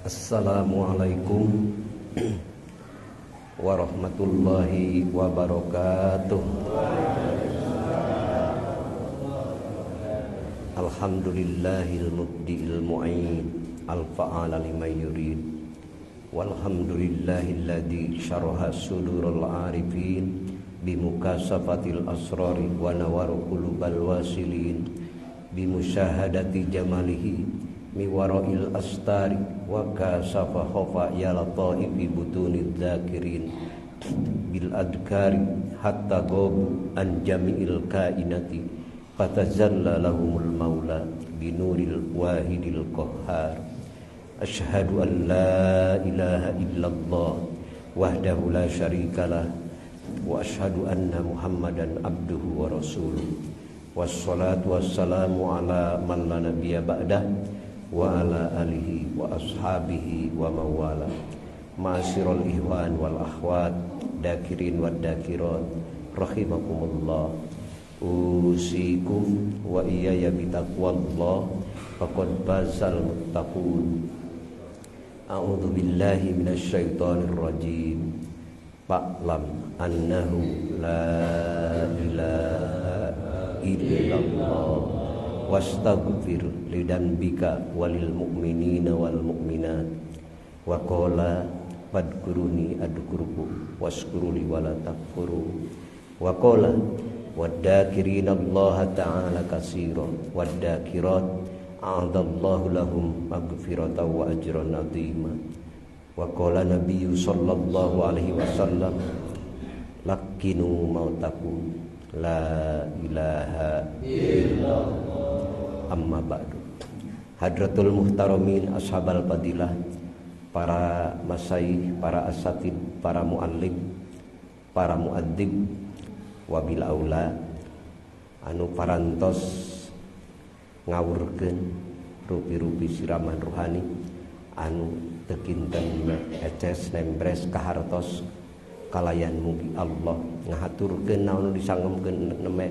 Assalamualaikum warahmatullahi wabarakatuh. Alhamdulillahil mubdi'il mu'in al-fa'ala lima yurid. Walhamdulillahilladzi syaraha sudurul arifin bimukasafatil asrari wa nawara qulubal wasilin bimusyahadati jamalihi miwara'il astari wa kasafa khafa ya lataifi butunidz dzakirin bil adkari hatta ghabu an jami'il kainati fatazalla lahumul maula binuril wahidil qahhar. Asyhadu an la ilaha illallah wahdahu la syarikalah wa asyhadu anna Muhammadan abduhu wa rasuluh. Wassalatu wassalamu ala man la nabiyya ba'dah wa ala alihi wa ashabihi wa mawala. Ma'asyiral ihwan wal akhwat, dakirin wad dakirat, rahimakumullah. Usikum wa iyaya bitaqwallah faqad fazal muttaqun. A'udzu billahi minasyaitonir rajim. Fa'lam annahu la ilaha illallah wastaghfir lidanbika walil mu'minina wal mu'minat. Wa qala fadkuruni adkurukum waskuruli wala takfuru. Wa qala waddzakirina Allah ta'ala katsiran wadzakirat a'adallahu lahum maghfiratan wa ajran 'azima. Wa qala nabiyyu sallallahu alaihi wasallam laqinu mautakum la ilaha illallah. Amma ba'du. Hadratul muhtaramin, ashabal fadilah, para masyayikh, para asatid, para muallim, para muadzib, wabil aula anu parantos ngawurkeun rupi-rupi siraman ruhani anu teu kinten eces nembres kahartos kalayan mugi Allah ngahaturkeun naon nu disangemkeun neme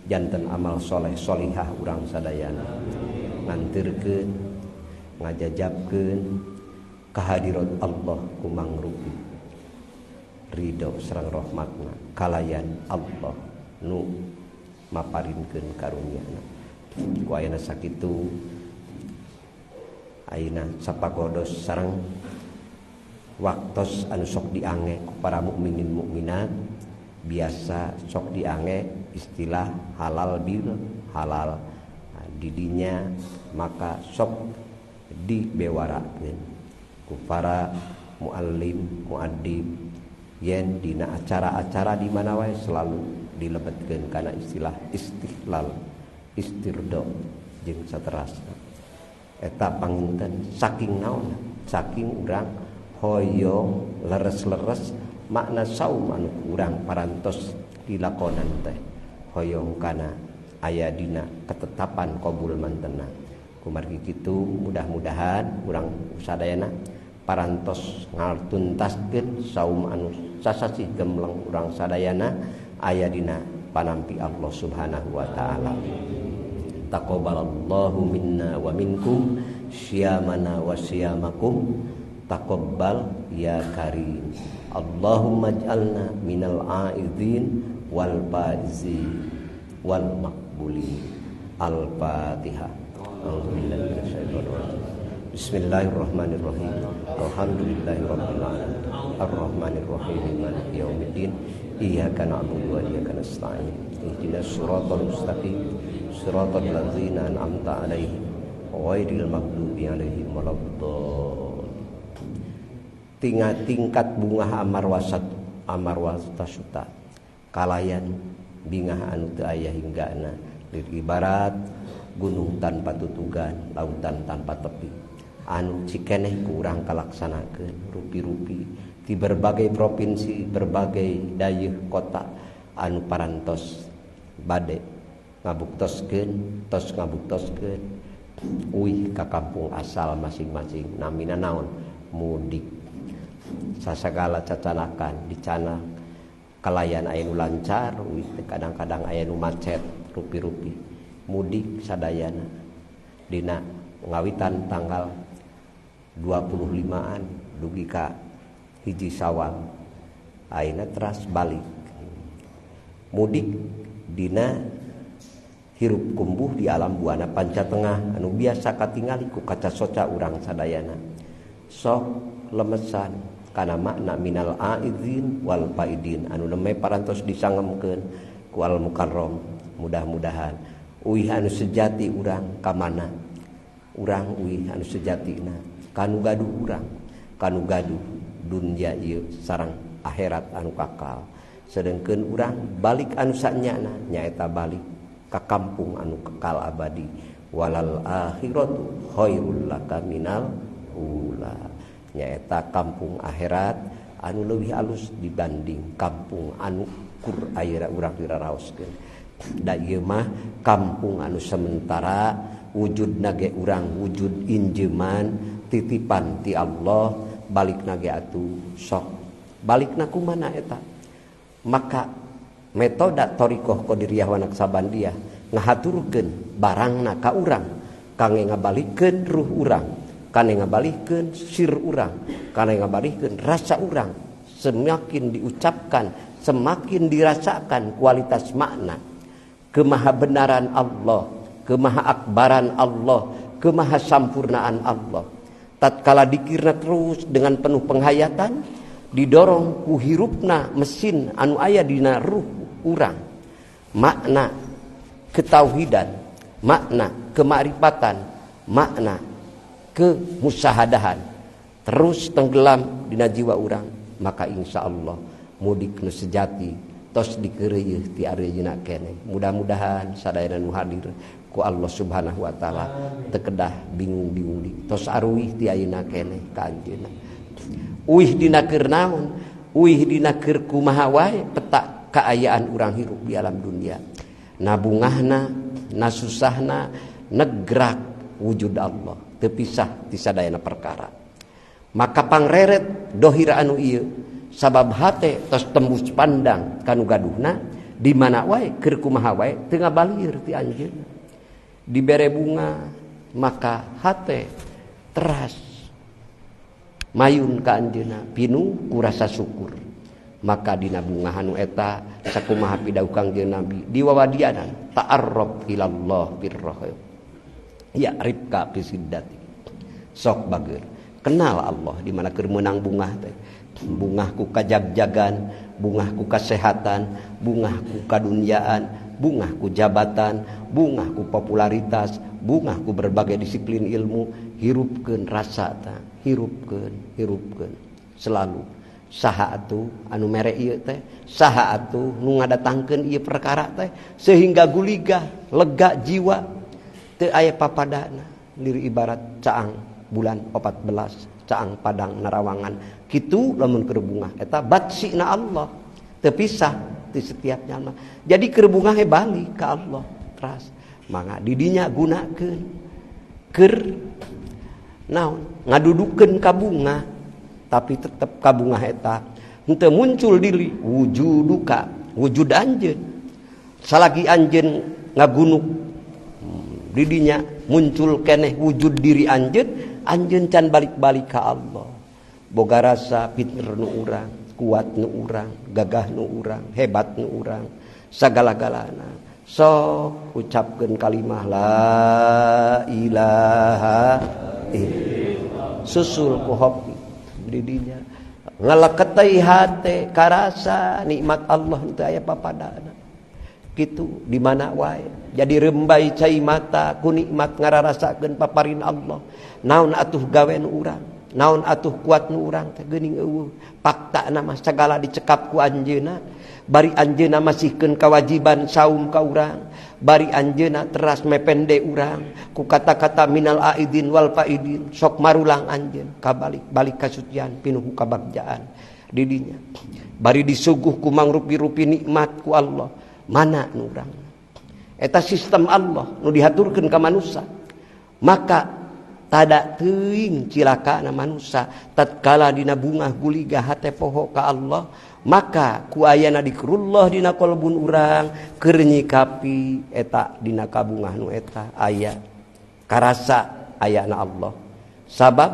janten amal soleh solihah urang sadayana, ngantirkeun ngajajabkeun kahadirat Allah kumangrupi ridho sareng rahmatna kalayan Allah nu maparinkeun karunyana. Ku ayeuna sakitu ayeuna sapagodos sareng waktos anu sok diange ku para mukminin mukminat, biasa sok diange istilah halal bil halal. Nah, didinya maka sok dibewarakeun ku para muallim muaddib yen dina acara-acara di mana wae selalu dilebetkeun kana istilah istihlal, istirdo jeung saterasna. Eta panginten saking naon? Saking urang hoyong leres-leres makna saum anu urang parantos dilakonan teh hoyong kana aya dina ketetapan qabul mantena. Kumargi kitu mudah-mudahan urang sadayana parantos ngaltuntaskeun saum anu sasasih gemleng urang sadayana aya dina panampi Allah Subhanahu wa taala. Taqabbalallahu minna wa minkum syamana wa syamakum taqabbal ya karim. Allahumma ij'alna minal aizin wal faizin wal maqbulin. Al-Fatihah. A'udzubillahi minasyaitonir rajim. Bismillahirrahmanirrahim. Alhamdulillahirabbil alamin. Arrahmanirrahim. Maliki yaumiddin. Iyyaka na'budu wa iyyaka nasta'in. Ihdinas siratal mustaqim. Siratal ladzina an'amta 'alaihim ghairil maghdubi 'alaihim waladdallin. Tingkat bungah amar wasat amar wastasuta kalayan bingah anu teu aya hinggana, ibarat gunung tanpa tutugan, lautan tanpa tepi anu cikeneh ku urang kalaksanakeun rupi-rupi di berbagai provinsi, berbagai dayeuh kota anu parantos bade ngabuktoskeun tos ngabuktoskeun uih ka kampung asal masing-masing namina naon mudik. Sasagala cacanakan dicana kalayan aya nu lancar uih kadang-kadang aya nu macet rupi-rupi mudik sadayana dina ngawitan tanggal 25-an dugi ka 1 Syawal. Ayeuna teras balik mudik dina hirup kumbuh di alam buana panca tengah anu biasa katingali ku kaca soca urang sadayana. Sok lemesan kana makna minal aizin wal faidin anu neme parantos disangemkeun ku al mukarram. Mudah-mudahan uih anu sejati urang ka mana, urang uih anu sejatina kanu gaduh urang, kanu gaduh dunya ieu sareng akhirat anu kakal. Sedengkeun urang balik anu sanyana nyaeta balik ka kampung anu kekal abadi. Walal akhiratu khairul laka minal ula, nyaeta kampung akhirat anu leuwih alus dibanding kampung anu kur ayeuna urang diraraoskeun. Da ieu mah kampung anu sementara, wujudna ge urang wujud injeman titipan ti Allah, balikna ge atuh sok balikna kumana eta. Maka metode thariqah Qadiriyah wa Naqsabandiyah ngahaturkeun barangna ka urang kangge ngabalikeun ruh urang, kangge ngabalikeun sir urang, kangge ngabalikeun rasa urang. Semakin diucapkan, semakin dirasakan kualitas makna kemahabenaran Allah, kemahaakbaran Allah, kemahasampurnaan Allah. Tatkala dikirna terus dengan penuh penghayatan, didorong ku hirupna mesin anu aya dina ruh urang. Makna ketauhidan, makna kemakrifatan, makna kemusahadahan terus tenggelam dina jiwa urang, maka insya Allah mudik nu sejati tos dikeureuyeun ti areuna keneh. Mudah-mudahan sadayana nu hadir ku Allah Subhanahu wa taala teu kedah bingung-bingung di tos aruih ti ayeuna keneh ka anjeunna. Uih dina keur naon, uih dina keur kumaha wae peta kaayaan urang hirup di alam dunia. Na bungahna, na susahna negrak wujud Allah teu pisah ti sadayana perkara. Maka pangreret dohir anu ieu sabab hate tos tembus pandang kanu gaduhna di mana wae keur kumaha wae teu ngabalir ti anjeunna. Dibere bunga maka hate teras mayun ka anjeunna pinuh ku rasa syukur. Maka dina bunga anu eta sakumaha pidauh Kangjeng Nabi diwawadianan ta'arraf ilallah birroh ya ribka fisiddati. Sok bager kenal Allah di mana keur meunang bungah teh. Bungah ku kajagjagan, bungah ku kasehatan, bungah ku kadunyaan, bungah ku jabatan, bungah ku popularitas, bungah ku berbagai disiplin ilmu. Hirupkeun rasa ta, hirupkeun, hirupkeun selalu. Saha atuh anu mere ieu teh, saha atuh nu ngadatangkeun ieu perkara teh, sehingga guligah, lega jiwa teu aya papadana. Diri ibarat caang bulan 14, caang padang narawangan. Kitu lamun keur bungah eta batsina Allah teu pisah ti setiap jalma. Jadi keur bungah he balik ka Allah teras. Mangga didinya gunakeun keur naon ngadudukeun ka bunga, tapi tetep ka bunga eta henteu muncul diri wujuduka, wujud anjeun. Salagi anjeun ngagunuk didinya muncul keneh wujud diri anjeun, anjeun can balik-balik ka Allah. Boga rasa pinter nu urang, kuat nu urang, gagah nu urang, hebat nu urang, sagala-galana. Sok ucapkeun kalimah la ilaha illallah. Susul ku hopi didinya ngaleketai hate karasa nikmat Allah teu aya papadana. Kitu di mana wae jadi rembai cai mata ku nikmat ngararasakeun paparin Allah. Naon atuh gawe nu urang, naon atuh kuat nu urang teh geuning eueuh. Faktana mah sagala dicekap ku anjeunna. Bari anjeunna masihkeun kewajiban saum ka urang, bari anjeunna teras mepende urang ku kata-kata minal aidin wal faidin. Sok marulang anjeun kabalik balik kasucian pinuh kabagjaan didinya. Bari disuguh ku mangrupi-rupi nikmat ku Allah. Mana nu urang? Eta sistem Allah nu dihaturkeun ka manusa. Maka tada teuing cilakana manusa tatkala dina bungah guligah hate poho ka Allah, maka ku ayana dikrullah dina kolbun urang keur nyikapi eta dina kabungah nu eta aya karasa ayana Allah. Sabab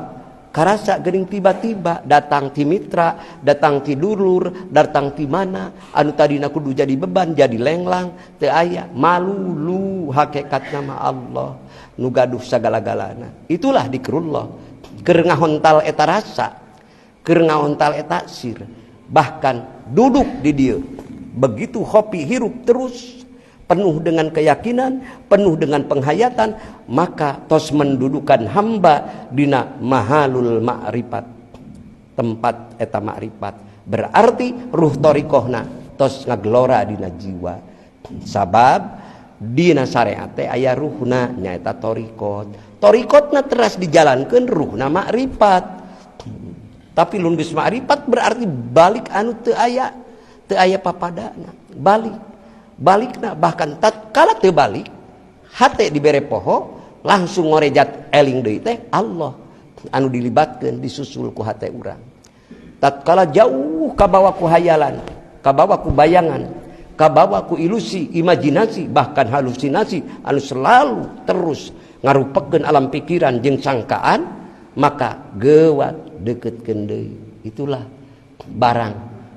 Karasa geuning tiba-tiba datang ti mitra, datang ti dulur, datang ti mana anu tadina kudu jadi beban jadi lenglang teu aya, malulu hakikatna mah Allah nu gaduh sagala-galana. Itulah dikrullah. Keur ngahontal eta rasa, keur ngahontal eta sir, bahkan duduk di dieu begitu hopi hirup terus penuh dengan keyakinan, penuh dengan penghayatan, maka tos mendudukan hamba dina mahalul ma'rifat, tempat eta ma'rifat. Berarti ruh thariqahna tos ngagelora dina jiwa. Sabab dina syariat teh aya ruhna nyaeta thariqat. Thariqatna teras dijalankeun ruhna ma'rifat. Tapi lun geus ma'rifat berarti balik anu teu aya, teu aya papadana, balik. Balikna bahkan tatkala teu balik hate dibere poho langsung ngorejat eling deui teh Allah anu dilibatkeun disusul ku hate urang. Tatkala jauh kabawa ku hayalan, kabawa ku bayangan, kabawa ku ilusi, imajinasi, bahkan halusinasi anu selalu terus ngarupekeun alam pikiran jeung sangkaan, maka gewat deketkeun deui. Itulah barang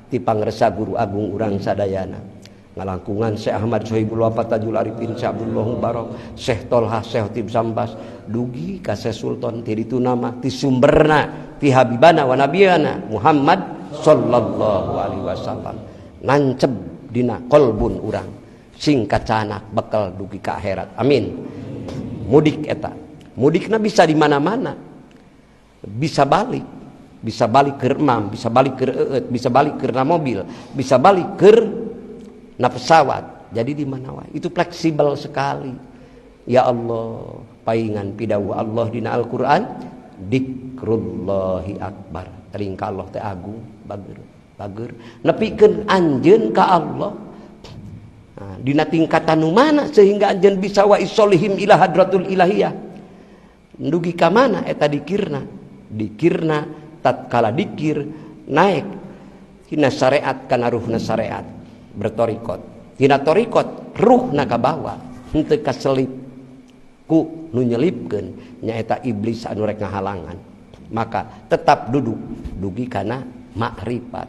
ti pangresa guru agung urang sadayana. Ngalangkungan Syekh Ahmad Sohibul Wafa Tajul Arifin Syekh Abdullah Mubarak Syekh Tolha Syekh Tib Sambas dugi ka Syekh Sultan ti ditu nama ti sumberna ti habibana wa nabiyana Muhammad sallallahu alaihi wasallam nanceb dina kolbun urang sing kacanak bekal dugi ka akhirat. Amin. Mudik eta mudikna bisa di mana-mana, bisa balik, bisa balik ke emam, bisa balik ke eueut, bisa balik ke mobil, bisa balik ke na pesawat. Jadi di mana wae itu fleksibel sekali. Ya Allah, paingan pidawuh Allah dina Al-Qur'an dikrullahi akbar. Eling ka Allah teh agung, bager, bager. Nepikeun anjeun ka Allah. Nah, dina tingkatan nu mana sehingga anjeun bisa wa isolihim ila hadratul ilahiyah. Dugi ka mana eta dikirna? Dikirna tatkala dikir naik tina syariat kana ruhna syariat bertorikot. Tina torikot ruhna kabawa henteu kaselip ku nu nyelipkeun nyaeta iblis anu rek ngahalangan. Maka tetap duduk dugi kana makrifat.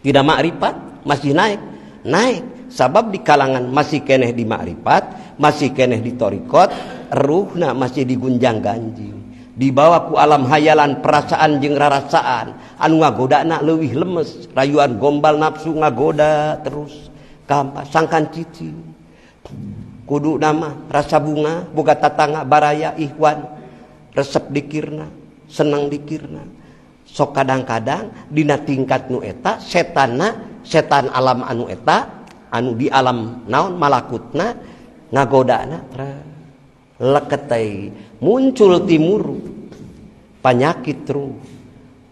Tidak makrifat masih naik, naik sabab di kalangan masih keneh di makrifat, masih keneh di torikot, ruhna masih digunjang ganjing, dibawa ku alam hayalan perasaan jeung rarasaan anu ngagodana leuwih lemes, rayuan gombal nafsu ngagoda terus kampa sangkan cicing kudu nama rasa bunga boga tatangga baraya ikhwan resep dikirna senang dikirna. Sok kadang-kadang dina tingkat nu eta setanna, setan alam anu eta anu di alam naon malakutna ngagodana leketai muncul timuru panyakit ruh.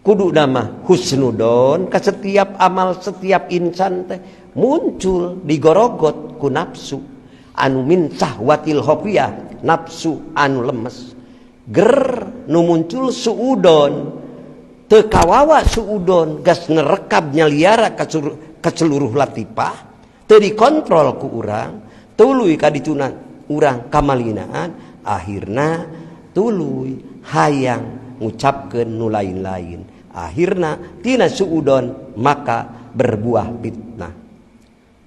Kudu nama husnudon ka setiap amal setiap insan teh muncul digorogot ku nafsu anu min sahwatil khofiyah, nafsu anu lemes ger nu muncul suudon teu kawawa suudon gas nerekab nyaliara ka seluruh latipah teu dikontrol ku urang tuluy ka dituna urang kamalinaan akhirna tuluy hayang ngucapkeun nu lain-lain akhirna tina suudon maka berbuah fitnah.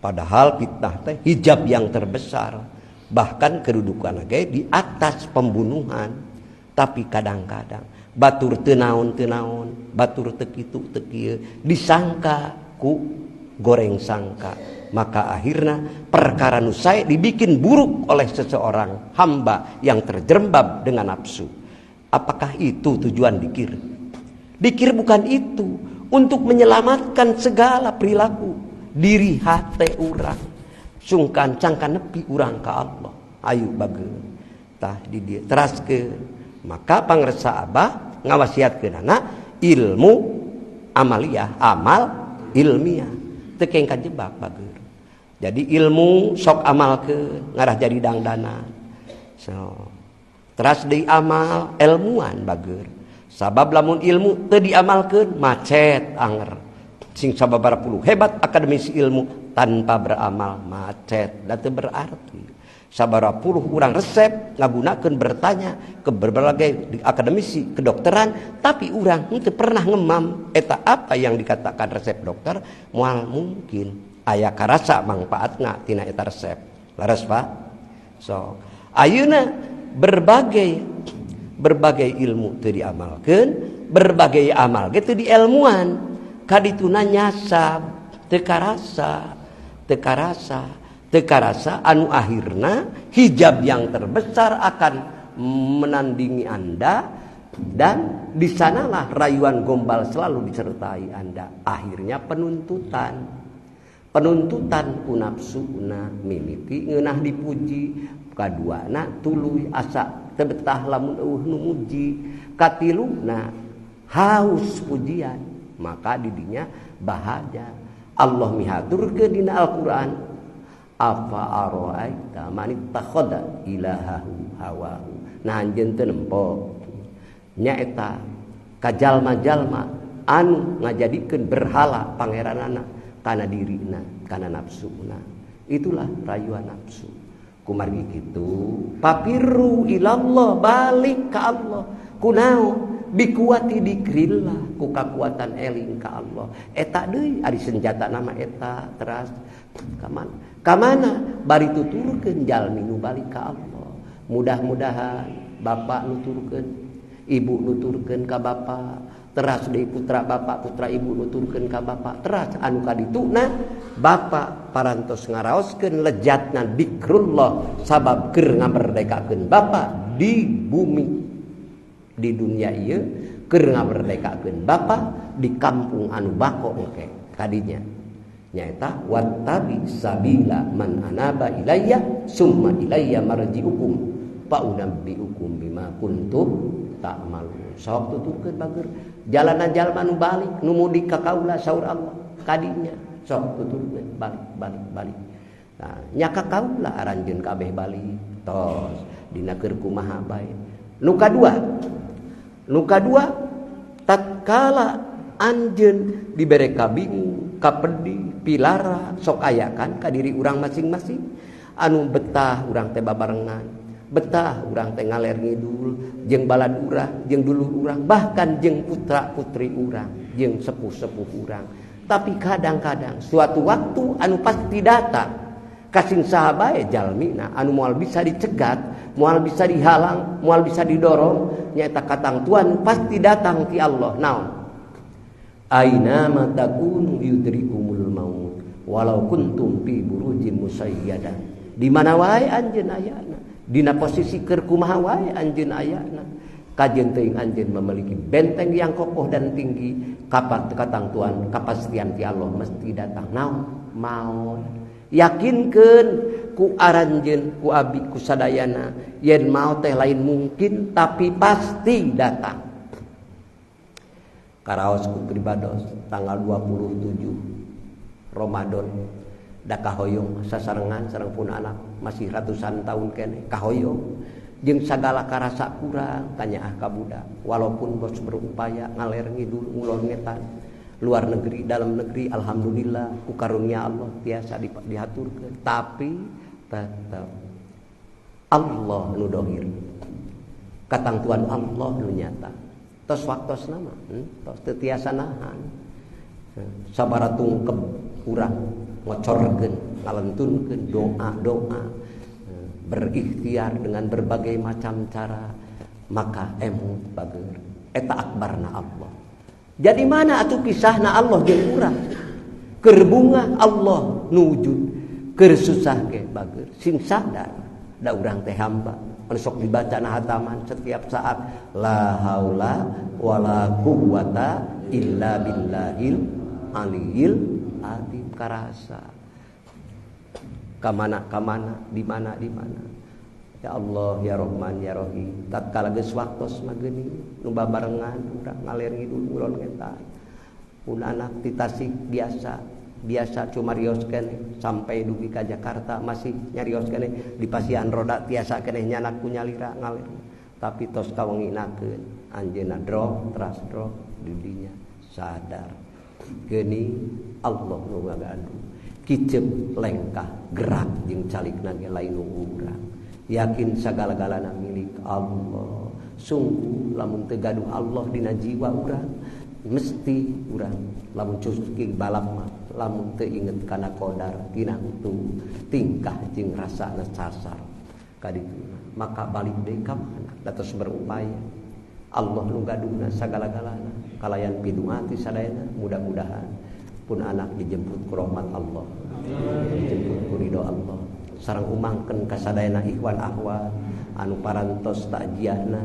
Padahal fitnah teh hijab yang terbesar, bahkan kedudukan ge di atas pembunuhan. Tapi kadang-kadang batur teu naon-teu naon, batur teu kitu teu kieu, disangka ku goreng sangka, maka akhirna perkara nu sae dibikin buruk oleh seseorang hamba yang terjerembab dengan nafsu. Apakah itu tujuan dikir? Dikir bukan itu, untuk menyelamatkan segala perilaku diri hati urang. Sungkan cangkan nepi urang ka Allah. Ayo bageun. Tah di dieu teraskeun. Maka pangresa abah ngawasiatkeun anak ilmu amaliyah, amal ilmiah. Teu keng kajebak bager. Jadi ilmu sok amalkeun ngarah jadi dangdanan. So, teras deui amal ilmuan bager. Sabab lamun ilmu teu diamalkeun macet anger. Sing sababaraha puluh hebat akademisi ilmu tanpa beramal macet da teu berarti. Sabara puluh urang resep ngagunakeun bertanya ke berbagai akademisi kedokteran, tapi urang henteu pernah ngemam eta apa yang dikatakan resep dokter, moal mungkin aya karasa mangpaatna tina eta resep. Leres Pak? So, ayeuna berbagai ilmu teu diamalkeun, berbagai amal ge teu dielmuan. Kadituna nyasab, teu karasa, teu karasa, teu karasa anu akhirna hijab yang terbesar akan menandingi Anda, dan di sanalah rayuan gombal selalu disertai Anda. Akhirnya penuntutan. Penuntutan ku nafsuna mimiti ngeunah dipuji, kaduana tuluy asa teu betah lamun eueuh nu muji, katiluna haus pujian, maka didinya bahagia. Allah mihaturkeun dina Al-Qur'an, afa ara'aita man ittakhadha ilahahu hawahu. Nah anjeun teu nempo nyaeta ka jalma-jalma anu ngajadikeun berhala pangeranana kana dirina, kana nafsuna. Itulah rayuan nafsu. Kumargi kitu papirru ilallah, balik ka Allah. Kunaon? Bikuati dikrillah, ku kakuatan eling ka Allah. Eta deui ari senjata nama eta teras ka mana? Ka mana? Bari tuturkeun jalmi nu balik ka Allah. Mudah-mudahan bapak nuturkeun, ibu nuturkeun ka bapak, teras deui putra bapak, putra ibu nuturkeun ka bapak, teras anu kadituna bapak parantos ngaraoskeun lejatna dikrullah sabab keur ngamerdekakeun bapak di bumi, di dunia ieu, keur ngamerdekakeun bapak di kampung anu bako engke kadinya nyaeta wattabi sabila man anaba ilayya summa ilayya marji'ukum fa unabbi'ukum bima kuntum ta'malun. Sok tuturkeun bager jalanan jalma nu balik nu mudik ka kaula saur Allah kadinya sok tuturkeun balik balik balik. Nah nya ka kaula aranjeun kabeh balik tos dina keur kumaha bae. Nu kadua, nu kadua tatkala anjeun dibere kabingung kapedi pilara sok ayakan ka diri urang masing-masing anu betah urang teh babarengan, betah urang teh ngaler ngidul jeung balad urang, jeung dulur urang, bahkan jeung putra-putri urang, jeung sepuh-sepuh urang. Tapi kadang-kadang suatu waktu anu pasti datang kasing saha bae jalmina anu moal bisa dicegat, moal bisa dihalang, moal bisa didorong, nyaeta katangtuan pasti datang ti Allah. Naon? Aina ma takunu yudrikumul maut walau kuntum fi burujin musayyadah. Di mana wae anjeun ayana, dina posisi keur kumaha wae anjeun ayana, kajeun teuing anjeun memiliki benteng yang kokoh dan tinggi, kapan katangtuan kapastian ti Allah mesti datang. Naon? Maut. Yakinkeun ku aranjeun ku abi ku sadayana yen maut teh lain mungkin tapi pasti datang. Karaos ku pribados tanggal 27 Ramadan da kahoyong sasarengan sareng pun anak masih ratusan tahun keneh kahoyong jeung sagala karasa kurang kanyaah ka budak walaupun bos berupaya ngaler ngidul ngulon ngetan luar negeri dalam negeri alhamdulillah ku karunia Allah tiasa dihaturkeun, tapi tetep Allah nu dohir katangtuan Allah nu nyata. Tos waktosna mah tos teu tiasa nahan sabaraha tungkep urang ngocorkeun ngalentunkeun doa-doa berikhtiar dengan berbagai macam cara maka emut bager eta akbarna Allah. Jadi mana atuh kisahna Allah jeung urang? Keur bunga Allah nu wujud, keur susah ge bager. Sing sadar da urang teh hamba. Anu sok dibaca na hataman setiap saat la haula wala quwata illa billahil aliyil azim. Karasa kamana kamana di mana di mana. Ya Allah ya Rahman ya Rahim. Tatkala geus waktos mah geuning nu babarengan urang ngaler ngidul ngulon ngetan. Pun anak ti Tasik biasa biasa cumarios keneh sampai dugi ka Jakarta masih nyarios keneh di pasian roda tiasa keneh nyanak ku nyalira ngaler. Tapi tos kawenginakeun anjeunna drop teras drop di dinya sadar geuning Allah nu ngagandung. Kicep lengkah gerak jeung calikna ge lain urang. Yakin sagala-galana milik Allah. Sungguh lamun teu gaduh Allah dina jiwa urang mesti urang lamun cuki balap mah lamun teu inget kana qadar tinangtu tingkah jeung rasana sasar kadituna maka balik deui ka mana datos berupaya Allah nu gaduhna sagala-galana kalayan pidunga ti sadayana mudah-mudahan pun anak dijemput ku rahmat Allah dijemput ku ridho Allah sareng umangkeun ka sadayana ikhwan akhwat anu parantos takjiahna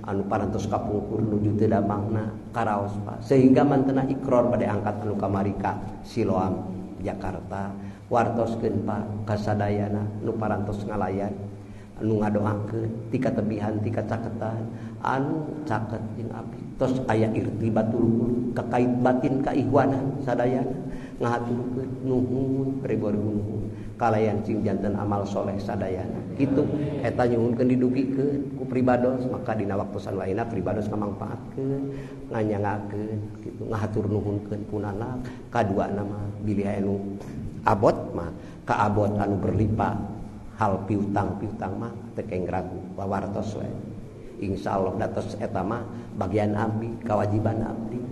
anu parantos kapungkur nuju teu damangna karaos Pak sehingga mantena ikrar bade angkat anu kamari ka Siloam Jakarta wartoskeun Pak kasadayana nu parantos ngalayan anu ngadoakeun ti katebihan ti kacaketan anu caket jeung abdi tos aya irtibatul qulub kakait batin ka ihwanan sadayana ngahaturkeun nuhun ribu-ribu nuhun kalayan cing janten amal soleh sadayana kitu eta nyuhunkeun didugikeun ku pribados maka dina waktosan waena pribados ngamangpaatkeun nganyangakeun kitu ngahatur nuhunkeun punana kaduana mah bilih aya nu abot mah kaabot anu berlipat hal piutang-piutang mah teu keng ragu wawartos we insyaallah datos eta mah bagian abdi kewajiban abdi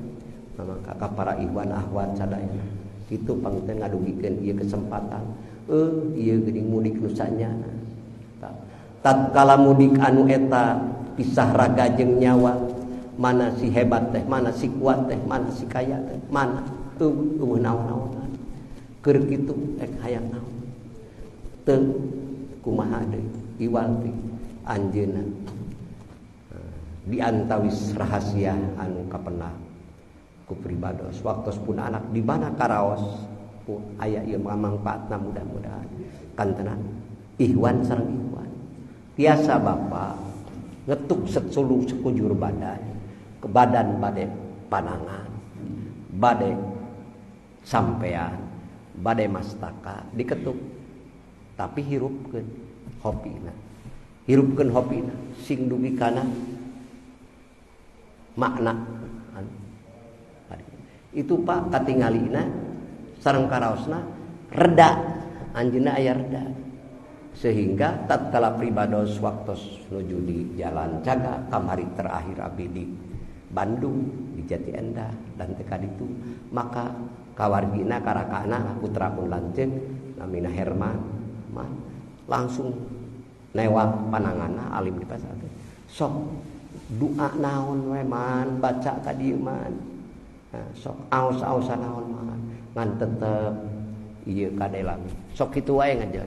maka ka para ikhwan akhwat sadayana kitu pangten ngadugikeun ieu kesempatan ieu geuning mudik nu sanyana tatkala mudik anu eta pisah raga jeung nyawa mana si hebat teh mana si kuat teh mana si kaya teh mana eueuh naon-naonan keur kitu ek hayang naon teu kumaha deui iwal ti anjeunna di antawis rahasia anu kapenah ku pribados waktos pun anak di mana karaos aya ieu mangfaatna mudah-mudahan kantenan ihwan sareng ihwan tiasa bapak ngetuk sesulu sekujur badan ke badan bade panangan bade sampean bade mastaka diketuk tapi hirupkeun hopina hirupkeun hopina sing dugi kana makna itu Pak katingalina sareng karaosna reda anjeunna aya reda sehingga tatkala pribados waktos nuju di jalan Caga kamari terakhir abdi di Bandung di Jati Endah dan teka ditu maka kawargina karakana putra pun lanceuk namina Herman man, langsung newak panangana alim di pasar sok doa naon we man baca ka dieu man nah, sok aos-aosan naon man ngan tetep ieu kadelami sok kitu wae ngajar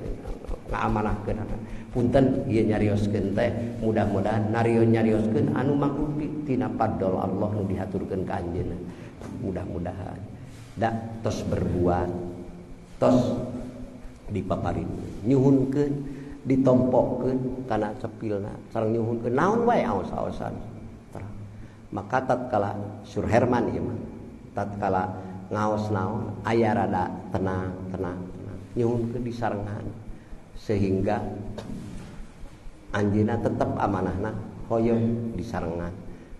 ngaamanahkeun punten ieu nyarioskeun teh mudah-mudahan nario nyarioskeun anu mangrupi tina fadl Allah nu dihaturkeun ka anjeunna mudah-mudahan da tos berbuat tos dipaparin nyuhunkeun ditompokeun kana cepilna sareng nyuhunkeun naon wae aos-aosan maka tatkala Sur Herman ieu mah tatkala ngaos naon aya rada tenang tenang tenang nyuhunkeun disarengan sehingga anjeunna tetep amanahna hoyong disarengan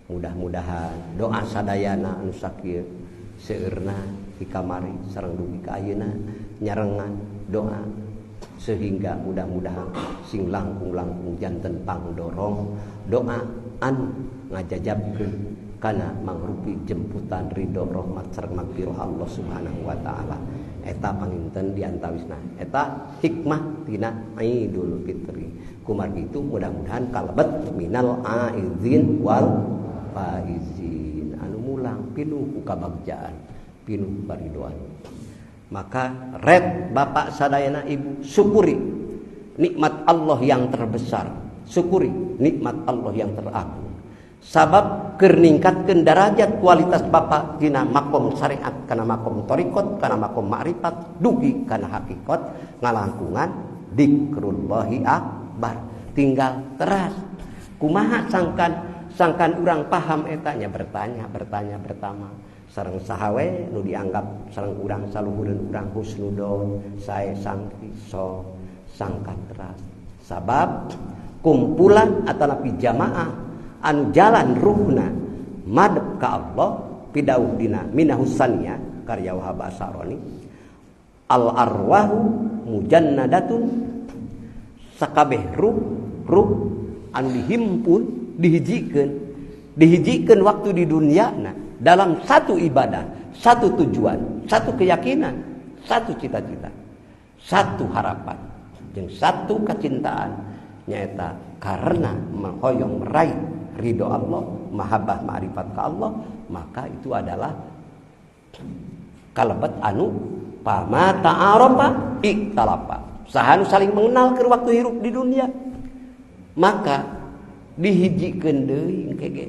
mudah-mudahan doa sadayana anu sakieu seueurna di kamari sareng dugi ka ayeuna nyarengan doa sehingga mudah-mudahan sing langkung-langkung janten pangdorong doa anu ngajajabkeun kana mangrupi jemputan ridho rahmat sareng magfirah Allah Subhanahu wa taala eta panginten diantawisna eta hikmah tina Idul Fitri kumargi itu mudah-mudahan kalebet minal aizin wal faizin anu mulang pinuh ku kabagjaan pinuh karidoan maka red bapak sadayana ibu syukuri nikmat Allah yang terbesar syukuri nikmat Allah yang teragung sabab keur ningkatkeun darajat kualitas bapak dina makom syariat kana makom thariqat kana makom makrifat dugi kana hakikat ngalangkungan dzikrullahi akbar tinggal teras kumaha sangkan urang paham etanya bertanya bertanya bertama sareng saha we nu dianggap sareng urang saluhureun urang husnudon sae sangki so sangkan teras sabab kumpulan atanapi jamaah anu jalan ruhna madep ka Allah pidauh dina minahusania karya Wahab Asaroni Al arwahu mujannadatun, sakabeh ruh ruh anu dihimpun, dihijikeun, dihijikeun waktu di dunia dalam satu ibadah, satu tujuan, satu keyakinan, satu cita-cita, satu harapan, jeung satu kecintaan, nyaeta karena menghoyong meraih ridho Allah, mahabbah ma'rifat ke Allah, maka itu adalah kalebet anu pama ta'arofa iktalafa. Saha nu saling mengenal ke waktu hirup di dunia, maka dihijikeun deui engke ge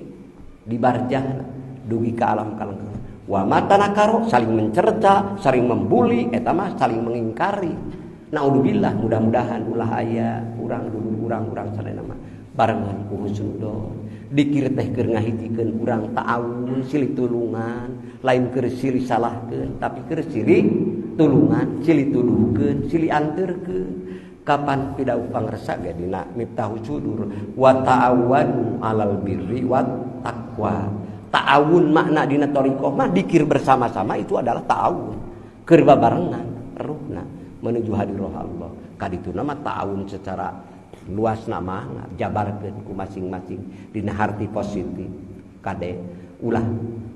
di barjahna dugi ka alam kalengkeun. Wa matanakaro, saling mencerca, saling membuli, eta mah saling mengingkari. Naudzubillah, mudah-mudahan ulah aya urang dulur urang-urang sadayana mah barengan ku husnudon. Dikir teh keur ngahijikeun urang ta'awun, silih tulungan, lain keur silih salahkeun, tapi keur silih tulungan, silih tuduhkeun, silih anterkeun. Kapan pidauh pangresa ge dina Miftahus Sudur, wa ta'awanu 'alal birri wat taqwa. Ta'awun makna dina thariqah mah dikir bersama-sama itu adalah ta'awun, keur babarengan ruhna menuju hadirah Allah. Kadituna mah ta'awun secara luas mah jabarkeun ku masing-masing dina harti positif. Kade ulah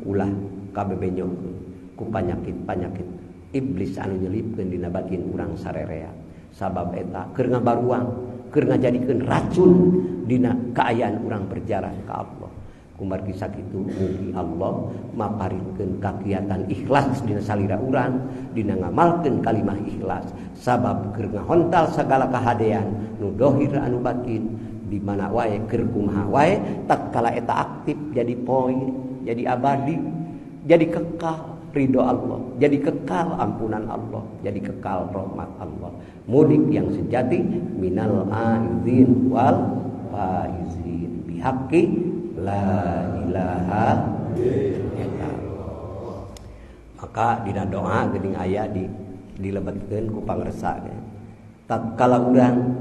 ulah kabebenyokeun ku panyakit-panyakit iblis anu nyelipkeun dina batin urang sarerea. Sabab eta keur ngabaruang, keur ngajadikeun racun dina kaayaan urang berjalan ka Allah. Kumargi sakitu mugi Allah maparinkeun kakiatan ikhlas dina salira urang, dina ngamalkeun kalimah ikhlas. Sabab keur ngahontal sagala kahadean nu dohir anu batin, di mana wae keur kumaha wae tatkala eta aktif jadi poin, jadi abadi, jadi kekal ridho Allah, jadi kekal ampunan Allah, jadi kekal rahmat Allah. Mudik yang sejati minal aizin wal faizin bihaqqi la ilaha illallah. Maka dina doa geuning aya di dilebetkeun ku pangresa ge. Tatkala urang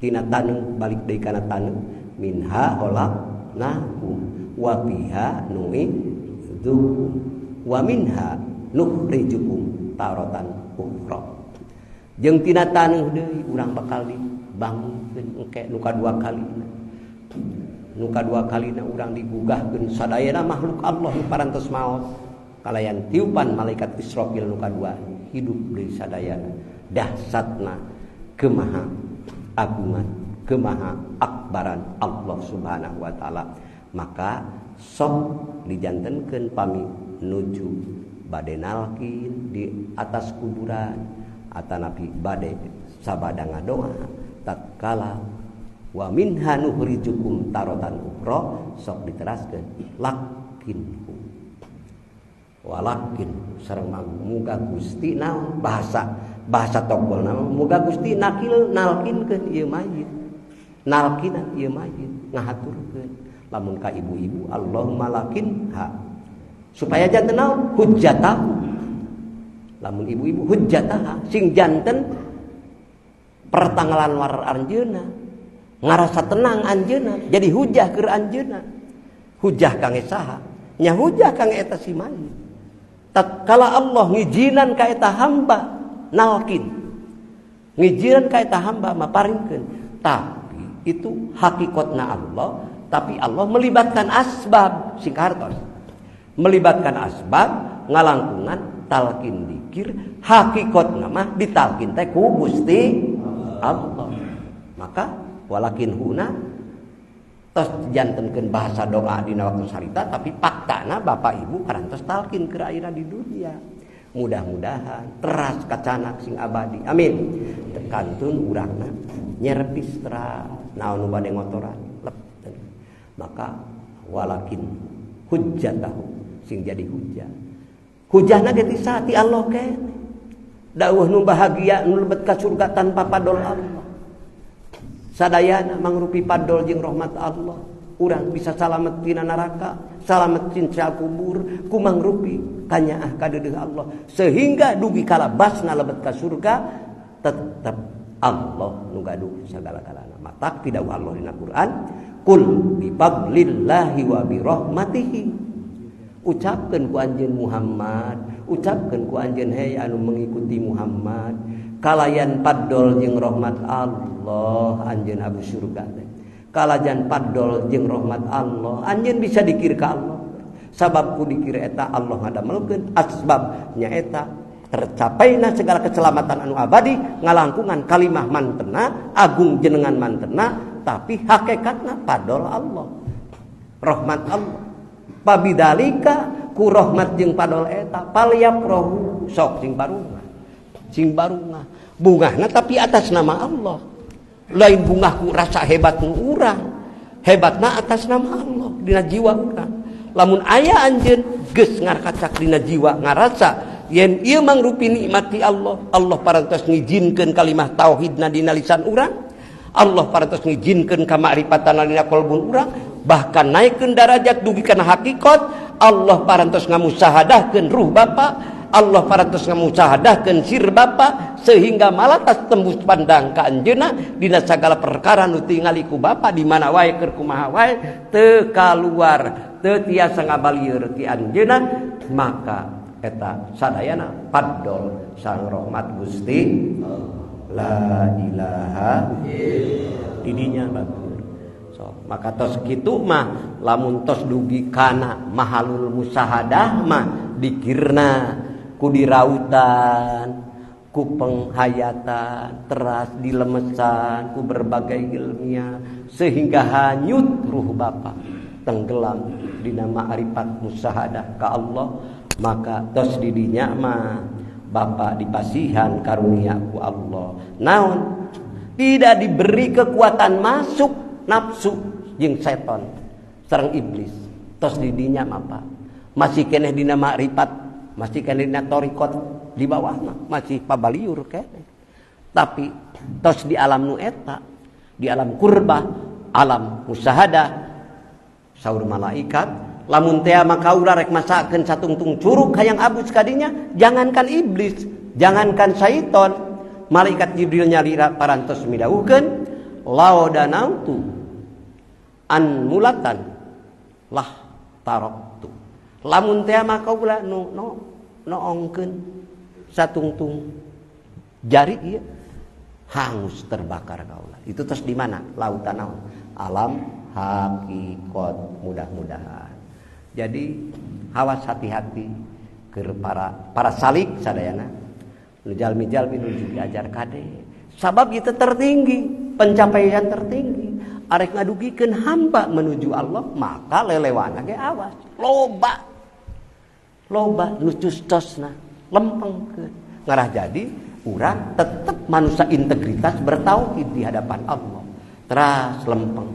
tina taneuh balik deui kana taneuh, minha khalaqnakum wa fiha nu'idukum wa minha nukhrijukum taratan ukhra. Jeung tina taneuh deui urang bakal dibangunkeun engke nu kadua kalina. Nu kadua kalina urang digugahkeun sadayana makhluk Allah nu parantos maot kalayan tiupan malaikat Israfil nu kadua hidup deui sadayana. Dahsatna kemaha agungan, kemaha akbaran Allah Subhanahu wa taala. Maka sok dijantenkeun pami nuju bade nalkin di atas kuburan atanapi bade sabada ngadoa tatkala wa minha nukhrijukum taratan ukhra, sok diteraskeun lakinhu walakin sareng muga Gusti naon bahasa bahasa tokol naon muga Gusti nakil nalkinkeun ieu mayit, nalkinan ieu mayit ngahaturkeun lamun ka ibu-ibu Allahumma lakin ha supaya janten naon hujjatahu, lamun ibu-ibu hujjataha sing janten pertanggalan war anjeunna, ngarasa tenang anjeunna, jadi hujah keur anjeunna. Hujah kangge saha? Nya hujah kangge eta si mayit. Tatkala Allah ngijinan ka eta hamba nalkin, ngijinan ka eta hamba maparingkeun, tapi itu hakikatna Allah, tapi Allah melibatkan asbab sing hartos. Melibatkan asbab ngalangkungan talkin dikir, hakikatna mah ditalkin teh ku Gusti Allah. Maka walakin huna tos jantenkeun bahasa doa dina waktu sarita, tapi faktana bapak ibu parantos talkin keur ayeuna di dunia. Mudah-mudahan teras kacanak sing abadi. Amin. Tekantun urangna nyerpis teras naon nu bade ngotoran lep. Maka walakin hujjatahu sing jadi hujjah. Hujahna ge ti saha? Ti Allah keneh. Dawuh nu bahagia nu lebet ka surga tanpa padol Allah. Sadayana mangrupi padol jeung rahmat Allah. Urang bisa salamet tina neraka, salamet tina kubur, ku mangrupi kanyaah kadeudeuh Allah. Sehingga dugi kalabasna lebet ka surga tetep Allah nu gaduh sagala-galana. Matak pidawuh Allah dina Quran, kul bi fadlillahi wa bi rahmatihi. Ucapkeun ku anjeun Muhammad, ucapkeun ku anjeun hey anu mengikuti Muhammad, kalayan padol jeung rahmat Allah anjeun abu surga teh. Kalayan padol jeung rahmat Allah anjeun bisa dikir ka Allah. Sabab ku dikir eta Allah ngadamelkeun asbab nyaeta tercapaina segala keselamatan anu abadi ngalangkungan kalimah mantena agung jenengan mantena tapi hakikatna padol Allah rahmat Allah. Pabidalika ku rahmat jeung padol eta palyaprohu sok sing barungah sing barungah bungahna tapi atas nama Allah, lain bungah ku rasa hebat nu urang, hebatna atas nama Allah dina jiwa urang. Lamun aya anjeun geus ngarkacak dina jiwa ngarasa yen ieu mangrupi nikmat ti Allah, Allah parantos ngijinkeun kalimah tauhidna dina lisan urang, Allah parantos ngijinkeun kamakrifatan dina kolbun urang, bahkan naikkeun darajat dugi kana hakikat, Allah parantos ngamusahadahkeun ruh bapa, Allah parantos ngamusahadahkeun sir bapa sehingga malatas tembus pandang ka anjeunna dina sagala perkara nu tingali ku bapa di mana wae keur kumaha wae teu kaluar teu tiasa ngabalieur ti anjeunna, maka eta sadayana padol sang rahmat Gusti la ilaha didinya batur. So, maka tos kitu mah lamun tos dugi kana mahalul musahadah mah dikirna ku dirautan ku penghayatan teras dilemesan ku berbagai ilmiah sehingga hanyut ruh bapa tenggelam dina ma'rifat musahadah ka Allah. Maka tos didinya mah bapa dipasihan karunia ku Allah naon tidak diberi kekuatan masuk nafsu jeung seton sareng iblis. Tos didinya mah Pak masih keneh dina makrifat, masih keneh dina torikot di bawahna masih pabaliur keneh, tapi tos di alam nu eta di alam kurbah alam musahadah saur malaikat lamun tea maka ulah rek masakeun satungtung curug hayang abus kadinya, jangankan iblis, jangankan syaiton, malaikat Jibril nyalira parantos midawuhkeun lao danautu an mulatan lah taroktu. Lamun tea maka ulah nu no noongkeun satungtung jari ieu hangus terbakar kaula. Itu terus di mana? Lautan naon? Alam hakikat mudah-mudahan. Jadi awas hati-hati ke para salik sadayana nu jalmi-jalmi nuju diajar kade. Sabab itu tertinggi, pencapaian tertinggi. Arek ngadugikeun hamba menuju Allah, maka lelewana ge awas. Loba. Loba nu cuscosna, lempengkeun. Ngarah jadi urang tetep manusia integritas bertauhid di hadapan Allah. Teras lempeng,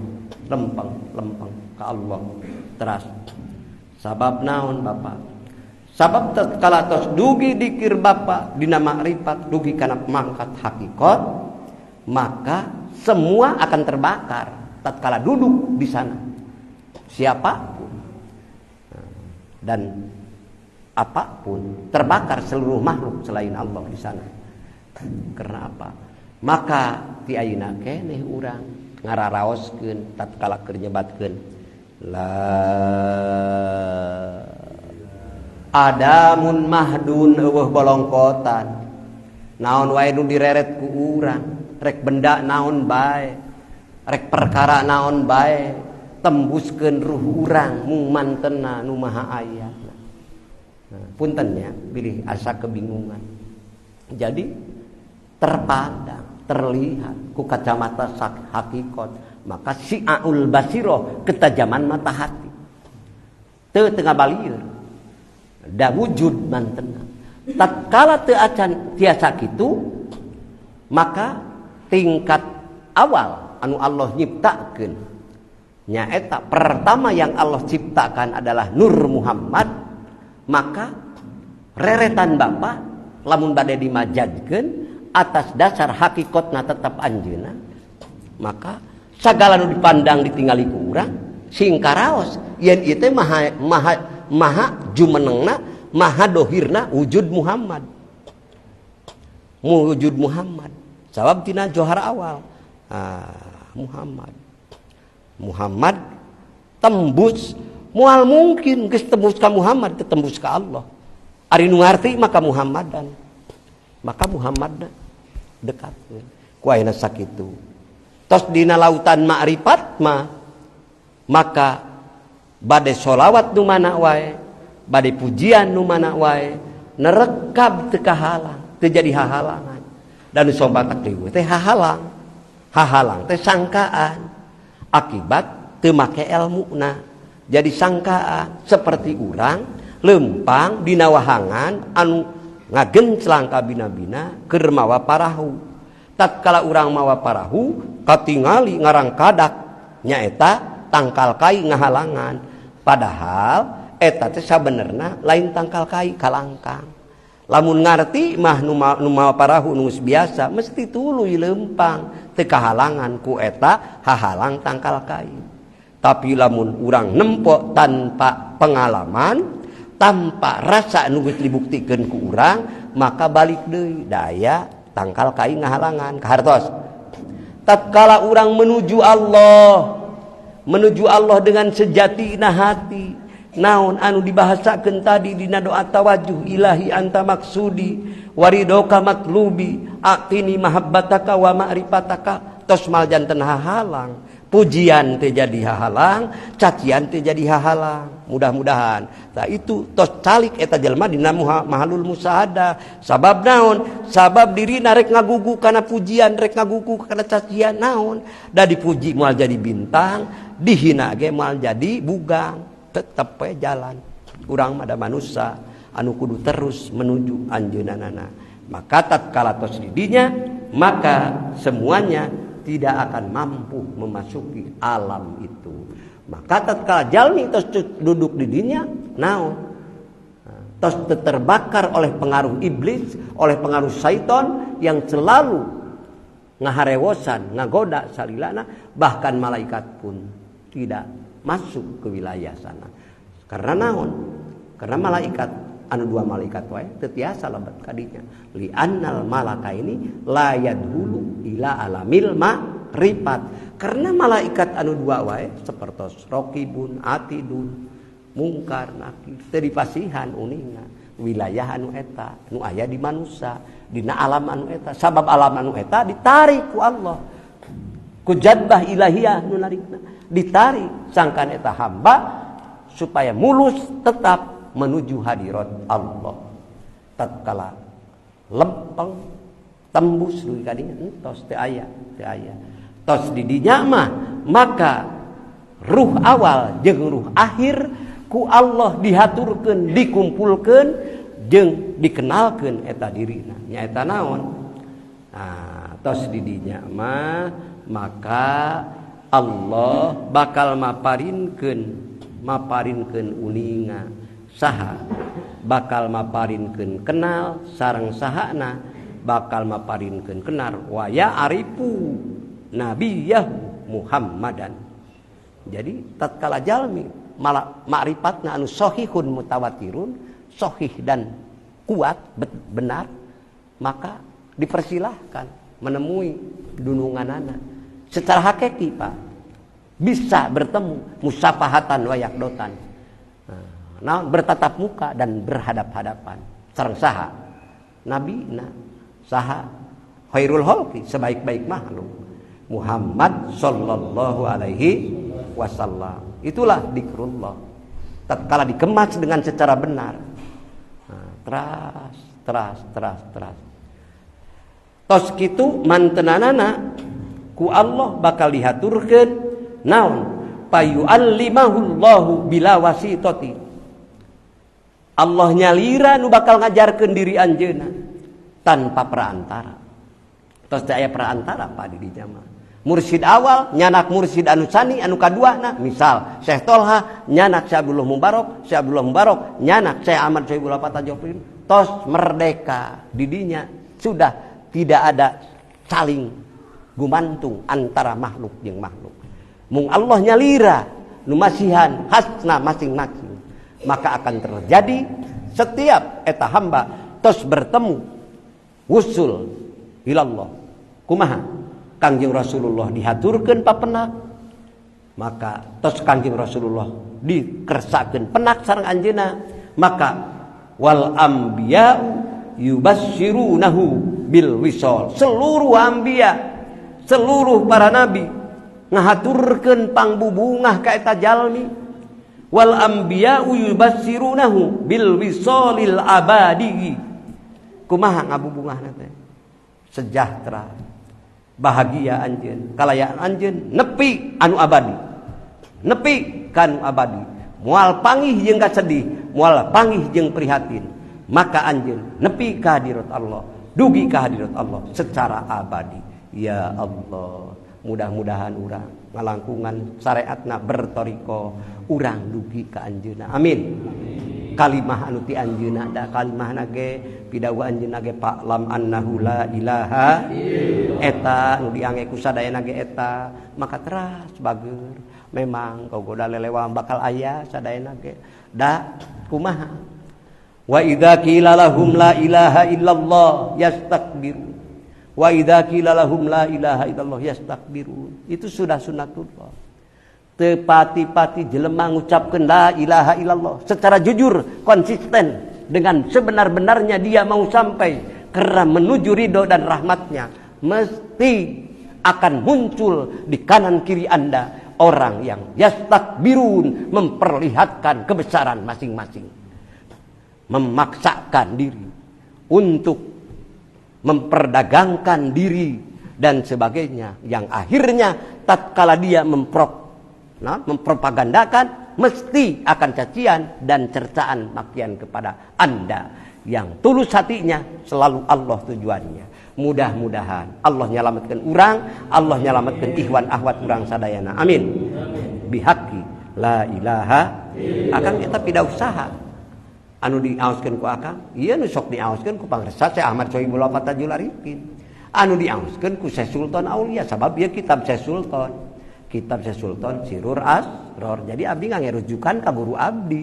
lempeng, lempeng ke Allah. Teras. Sabab naon Bapak? Sabab tatkala tos dugi dikir Bapak dina makrifat dugi kana mangkat hakikat, maka semua akan terbakar tatkala duduk di sana. Siapapun dan apapun terbakar seluruh makhluk selain Allah di sana. Karena apa? Maka ti ayeuna keneh urang ngararaoskeun tatkala keur nyebatkeun la adamun mahdun eueuh bolongkotan naon wae nu direret ku urang, rek benda naon bae, rek perkara naon bae, tembuskeun ruh urang mung mantena nu maha aya. Nah, punten nya bilih asa kebingungan. Jadi terpandang, terlihat ku kacamata hakikat, maka si'aul basiroh ketajaman mata hati teu tengah balieur da wujud mantena. Tatkala teu acan tiasa kitu, maka tingkat awal anu Allah nyiptakeun nyaeta pertama yang Allah ciptakan adalah Nur Muhammad. Maka reretan bapa lamun bade dimajadkeun atas dasar hakikatna tetap anjeunna, maka sagala nu dipandang ditingali ku urang sing karaos yen ieu teh maha maha maha jumenengna maha dohirna wujud Muhammad, wujud Muhammad sabab tina johar awal Muhammad Muhammad tembus Moal mungkin geus tembus ka Muhammad teu tembus ka Allah. Ari nu ngarti maka Muhammadan. Maka Muhammadna dekat. Ku ayeuna sakitu. Tos dina lautan ma'rifat mah maka bade sholawat nu mana wae, bade pujian nu mana wae, nerekab teu kahalang, teu jadi hahalangan. Dan sobat liweuh teh hahalang. Hahalang teh sangkaan akibat teu make elmuna. Jadi sangkaan seperti urang lempang dina wahangan anu ngagenclang ka bina-bina keur mawa parahu. Tatkala urang mawa parahu katingali ngarangkadak nyaeta tangkal kai ngahalangan. Padahal eta teh sabenerna lain tangkal kai kalangkang. Lamun ngarti mah nu mawa parahu nu geus biasa mesti tuluy lempang teu kahalangan ku eta hahalang tangkal kai. Tapi lamun urang nempo tanpa pengalaman, tanpa rasa nu geus dibuktikeun ku urang, maka balik deui daya tangkal kai ngahalangan kahartos. Tatkala urang menuju Allah dengan sejatina hati, naon anu dibahasakeun tadi dina doa tawajuh ilahi anta maksudi waridoka matlubi aqini mahabbataka wa ma'rifataka, tos mal janten hahalang. Pujian teh jadi hahalang, cacian teh jadi hahalang. Mudah-mudahan tah itu tos calik eta jelema dina mahalul musahadah. Sabab naon? Sabab dirina rek ngagugu kana pujian, rek ngagugu kana cacian naon? Da dipuji moal jadi bintang, dihina ge moal jadi bugang. Tetep we jalan. Urang mah da manusia anu kudu terus menuju anjeunna. Maka tatkala tos di dinya, maka semuanya tidak akan mampu memasuki alam itu. Maka tatkala jalmi tos duduk di dinya, naon? Tos terbakar oleh pengaruh iblis, oleh pengaruh syaiton yang selalu ngaharewosan, ngagoda salilana, bahkan malaikat pun tidak masuk ke wilayah sana. Karena naon? Karena malaikat anu dua malaikat wae teu tiasa lebet ka dinya. Li annal malaka ini la yadhulu ila alamil ma'rifat. Karena malaikat anu dua wae sapertos raqibun, atidun, mungkar, nakir teu dipasihan uninga wilayah anu eta nu aya di manusia dina alam anu eta. Sabab alam anu eta ditarik ku Allah, ku jadbah ilahiyah nu narikna, ditarik sangkan eta hamba supaya mulus tetap menuju hadirat Allah. Tatkala lempeng tembus dugi ka dinya entos teu aya, teu aya. Tos di dinya mah maka ruh awal jeung ruh akhir ku Allah dihaturkeun, dikumpulkeun jeung dikenalkeun eta dirina. Nyaeta naon? Nah, tos di dinya mah maka Allah bakal maparinkeun uninga saha, bakal maparinkeun kenal sareng sahana, bakal maparinkeun kenal wa ya arifu nabiyah Muhammadan. Jadi tatkala jalmi malah ma'rifatna anu sahihun mutawatirun, sahih dan kuat benar, maka dipersilahkan menemui dununganana secara hakiki, Pak. Bisa bertemu musafahatan wa yakdotan. Nah, bertatap muka dan berhadap-hadapan sareng saha? Nabi na saha? Khairul khalqi, sebaik-baik makhluk, Muhammad sallallahu alaihi wasallam. Itulah dikrullah. Tatkala dikemas dengan secara benar, nah, teras teras teras teras tos kitu mantenanana ku Allah bakal dihaturkeun naon? Payu'allimahullahu bila wasitati. Allah nyalira nu bakal ngajarkeun diri anjeunna tanpa perantara. Tos teu aya perantara Pak di dinya mah. Mursid awal nyanak mursid anu sani anu kaduana, misal Syekh Tolha nyanak Syekh Abdullah Mubarok, Syekh Abdullah Mubarok nyanak Syekh Ahmad Sohibul Fatajofin, tos merdeka di dinya sudah tidak ada saling gumantung antara makhluk jeung makhluk. Mung Allah nyalira nu masihan hasna masing-masing, maka akan terjadi setiap eta hamba tos bertemu wusul ilallah. Kumaha Kangjeng Rasulullah dihaturkeun papenak Maka tos Kangjeng Rasulullah dikersakeun penak sareng anjeunna, maka wal anbiya'u yubasyirunahu bil wisol. Seluruh anbiya, seluruh para nabi ngahaturkeun pangbubungah ka eta jalmi. Wal anbiya'u yubasyirunahu bil wisolil abadi. Kumaha ngabubungahna teh? Sejahtera, bahagia anjeun, kalayaan anjeun nepi anu abadi. Nepi kanu abadi. Moal pangih jeung kasedih, moal pangih jeung prihatin. Maka anjeun nepi ka hadirat Allah, dugi ka hadirat Allah secara abadi. Ya Allah, mudah-mudahan urang ngalangkungan syariatna bertoriko, urang dugi ka anjeunna. Amin. Kalimah anu ti anjeunna da kalimahna ge pidawuh anjeunna ge fa'lam annahu la ilaha eta nu diange ku sadayana ge eta, maka teras bager. Memang kagoda lelewang bakal aya sadayana ge da kumaha. Wa idza qila lahum la ilaha illallah yastakbirun. Wa idza qila lahum la ilaha illallah yastakbirun. Itu sudah sunatullah. Tepati-pati jelema ngucapkeun la ilaha illallah secara jujur, konsisten dengan sebenar-benarnya dia mau sampai karena menuju ridho dan rahmatnya, mesti akan muncul di kanan kiri Anda orang yang yastakbirun, memperlihatkan kebesaran masing-masing, memaksakan diri untuk memperdagangkan diri dan sebagainya, yang akhirnya tatkala dia mempropagandakan, mesti akan cacian dan cercaan makian kepada Anda yang tulus hatinya selalu Allah tujuannya. Mudah-mudahan Allah nyelamatkan urang, Allah nyelamatkan ikhwan ahwat urang sadayana. Amin. Bihaqi la ilaha. Akang kita tidak usaha anu diaoskeun ku akang, ieu nu sok diaoskeun ku pangresa Syekh Ahmad Sohibul Fatajul Arifin, anu diaoskeun ku Syekh Sultan Aulia, sabab ieu kitab Syekh Sultan. Kitab Syekh Sultan Sirur Asror. Jadi abdi ngangerujukan ka guru abdi,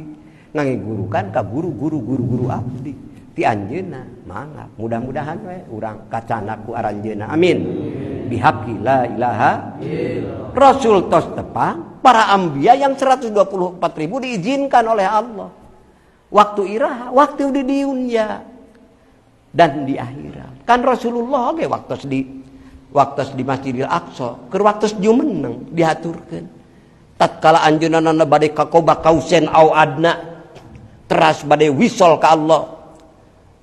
ngangegurukan ka guru-guru abdi ti anjeunna. Mangga mudah-mudahan we urang kacana ku aranjeunna. Amin. Bihaqi la ilaha illallah. Rasul tos tepang, para anbiya yang 124.000 diizinkan oleh Allah. Waktu iraha, waktu di dunia dan di akhirat. Kan Rasulullah oge waktu di Masjidil Aqsa, keur waktu jumeneng dihaturkeun. Tatkala anjeunna bade ka Qoba Kausen au adna, teras bade wisol ka Allah,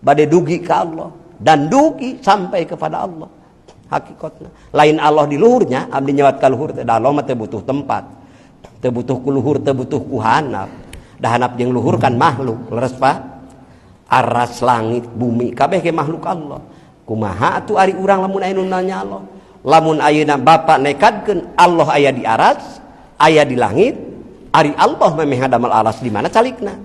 bade dugi ka Allah dan dugi sampai kepada Allah. Hakikatna lain Allah di luhurnya, abdi nyawat ka luhur teh, da Allah mah teu butuh tempat, teu butuh ku luhur, teu butuh ku hanap. Da hanap jeung luhur kan makhluk, leres Pak. Aras langit bumi kabeh ge makhluk Allah. Kumaha atuh ari urang lamun aya nu nanya Allah? Lamun ayeuna bapak nekadkeun Allah aya di aras, aya di langit, ari Allah memeh ngadamel aras di mana calikna?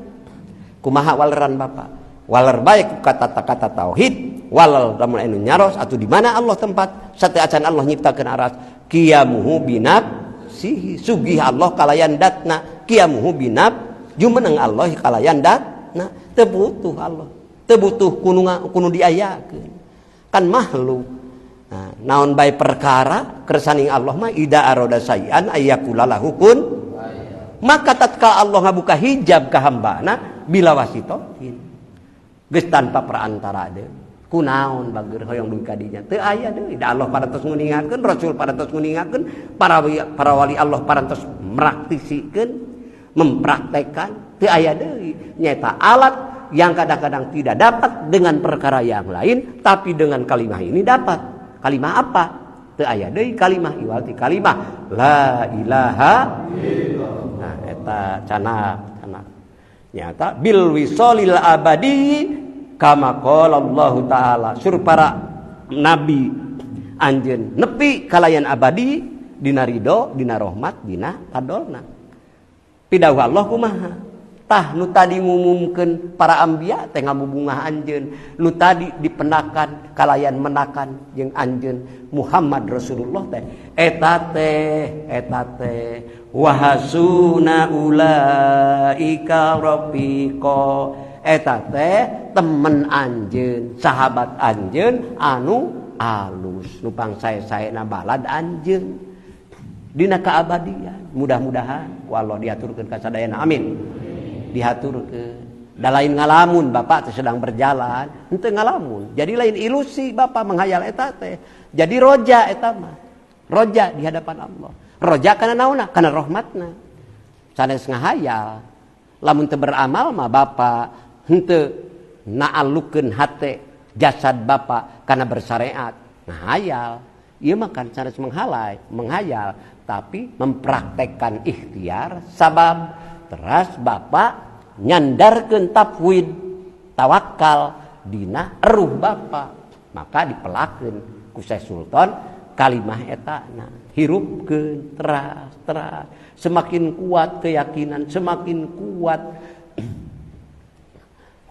Kumaha waleran bapak? Waler bae ku kata-kata tauhid, walal lamun aya nu nyaros atuh di mana Allah tempat? Sateuacan Allah nyiptakeun aras, qiyamuhu binafsihi, sugih Allah kalayan datna, qiyamuhu binaf jumeneng Allah kalayan datna, teu butuh Allah, teu butuh kunu diayakeun. Kan makhluk. Nah, naon bae perkara kersaning Allah mah ida aroda sayan ayyakula lahu kun. Maka tatkala Allah ngabuka hijab ka hambana bila wasitotin, geus tanpa perantara deui. Kunaon bager hoyong dugi ka dinya? Teu aya deui. Da Allah parantos nguningakeun, Rasul parantos nguningakeun, para wali Allah parantos mraktisikeun, mempraktekkan, teu aya deui. Nyaeta alat yang kadang-kadang tidak dapat dengan perkara yang lain, tapi dengan kalimah ini dapat. Kalimah apa? Teu aya deui kalimah iwal ti kalimah la ilaha illallah. Nah, eta cana nyata bil wisolil abadi kama qala Allah taala. Sur para nabi anjeun nepi kalayan abadi dina ridho, dina rahmat, dina fadolna. Pidawuh Allah kumaha? Tah nu tadi ngumumkeun para anbiya teh ngabubungah anjeun, nu tadi dipenakan kalayan menakan jeung anjeun Muhammad Rasulullah teh eta teh wahasuna ulaika rafiqa, eta teh temen anjeun, sahabat anjeun anu alus, nu pangsae-saena balad anjeun. Dina keabadian mudah-mudahan ku Allah diaturkeun ka sadayana amin. Dihaturkeun da lain ngalamun bapak teh sedang berjalan henteu ngalamun. Jadi lain ilusi bapak menghayal eta teh. Jadi roja eta mah. Roja di hadapan Allah. Roja kana naonna? Kana rahmatna. Sanes ngahayal. Lamun teu beramal mah bapak henteu naalukeun hate jasad bapak kana bersyariat. Ngahayal. Ieu mah kan sanes menghayal, tapi mempraktekkan ikhtiar sabab teras bapak nyandarkeun tafwid tawakal dina eruh bapak maka dipelakeun ku Syekh Sultan kalimah etana hirupkeun teras teras semakin kuat keyakinan semakin kuat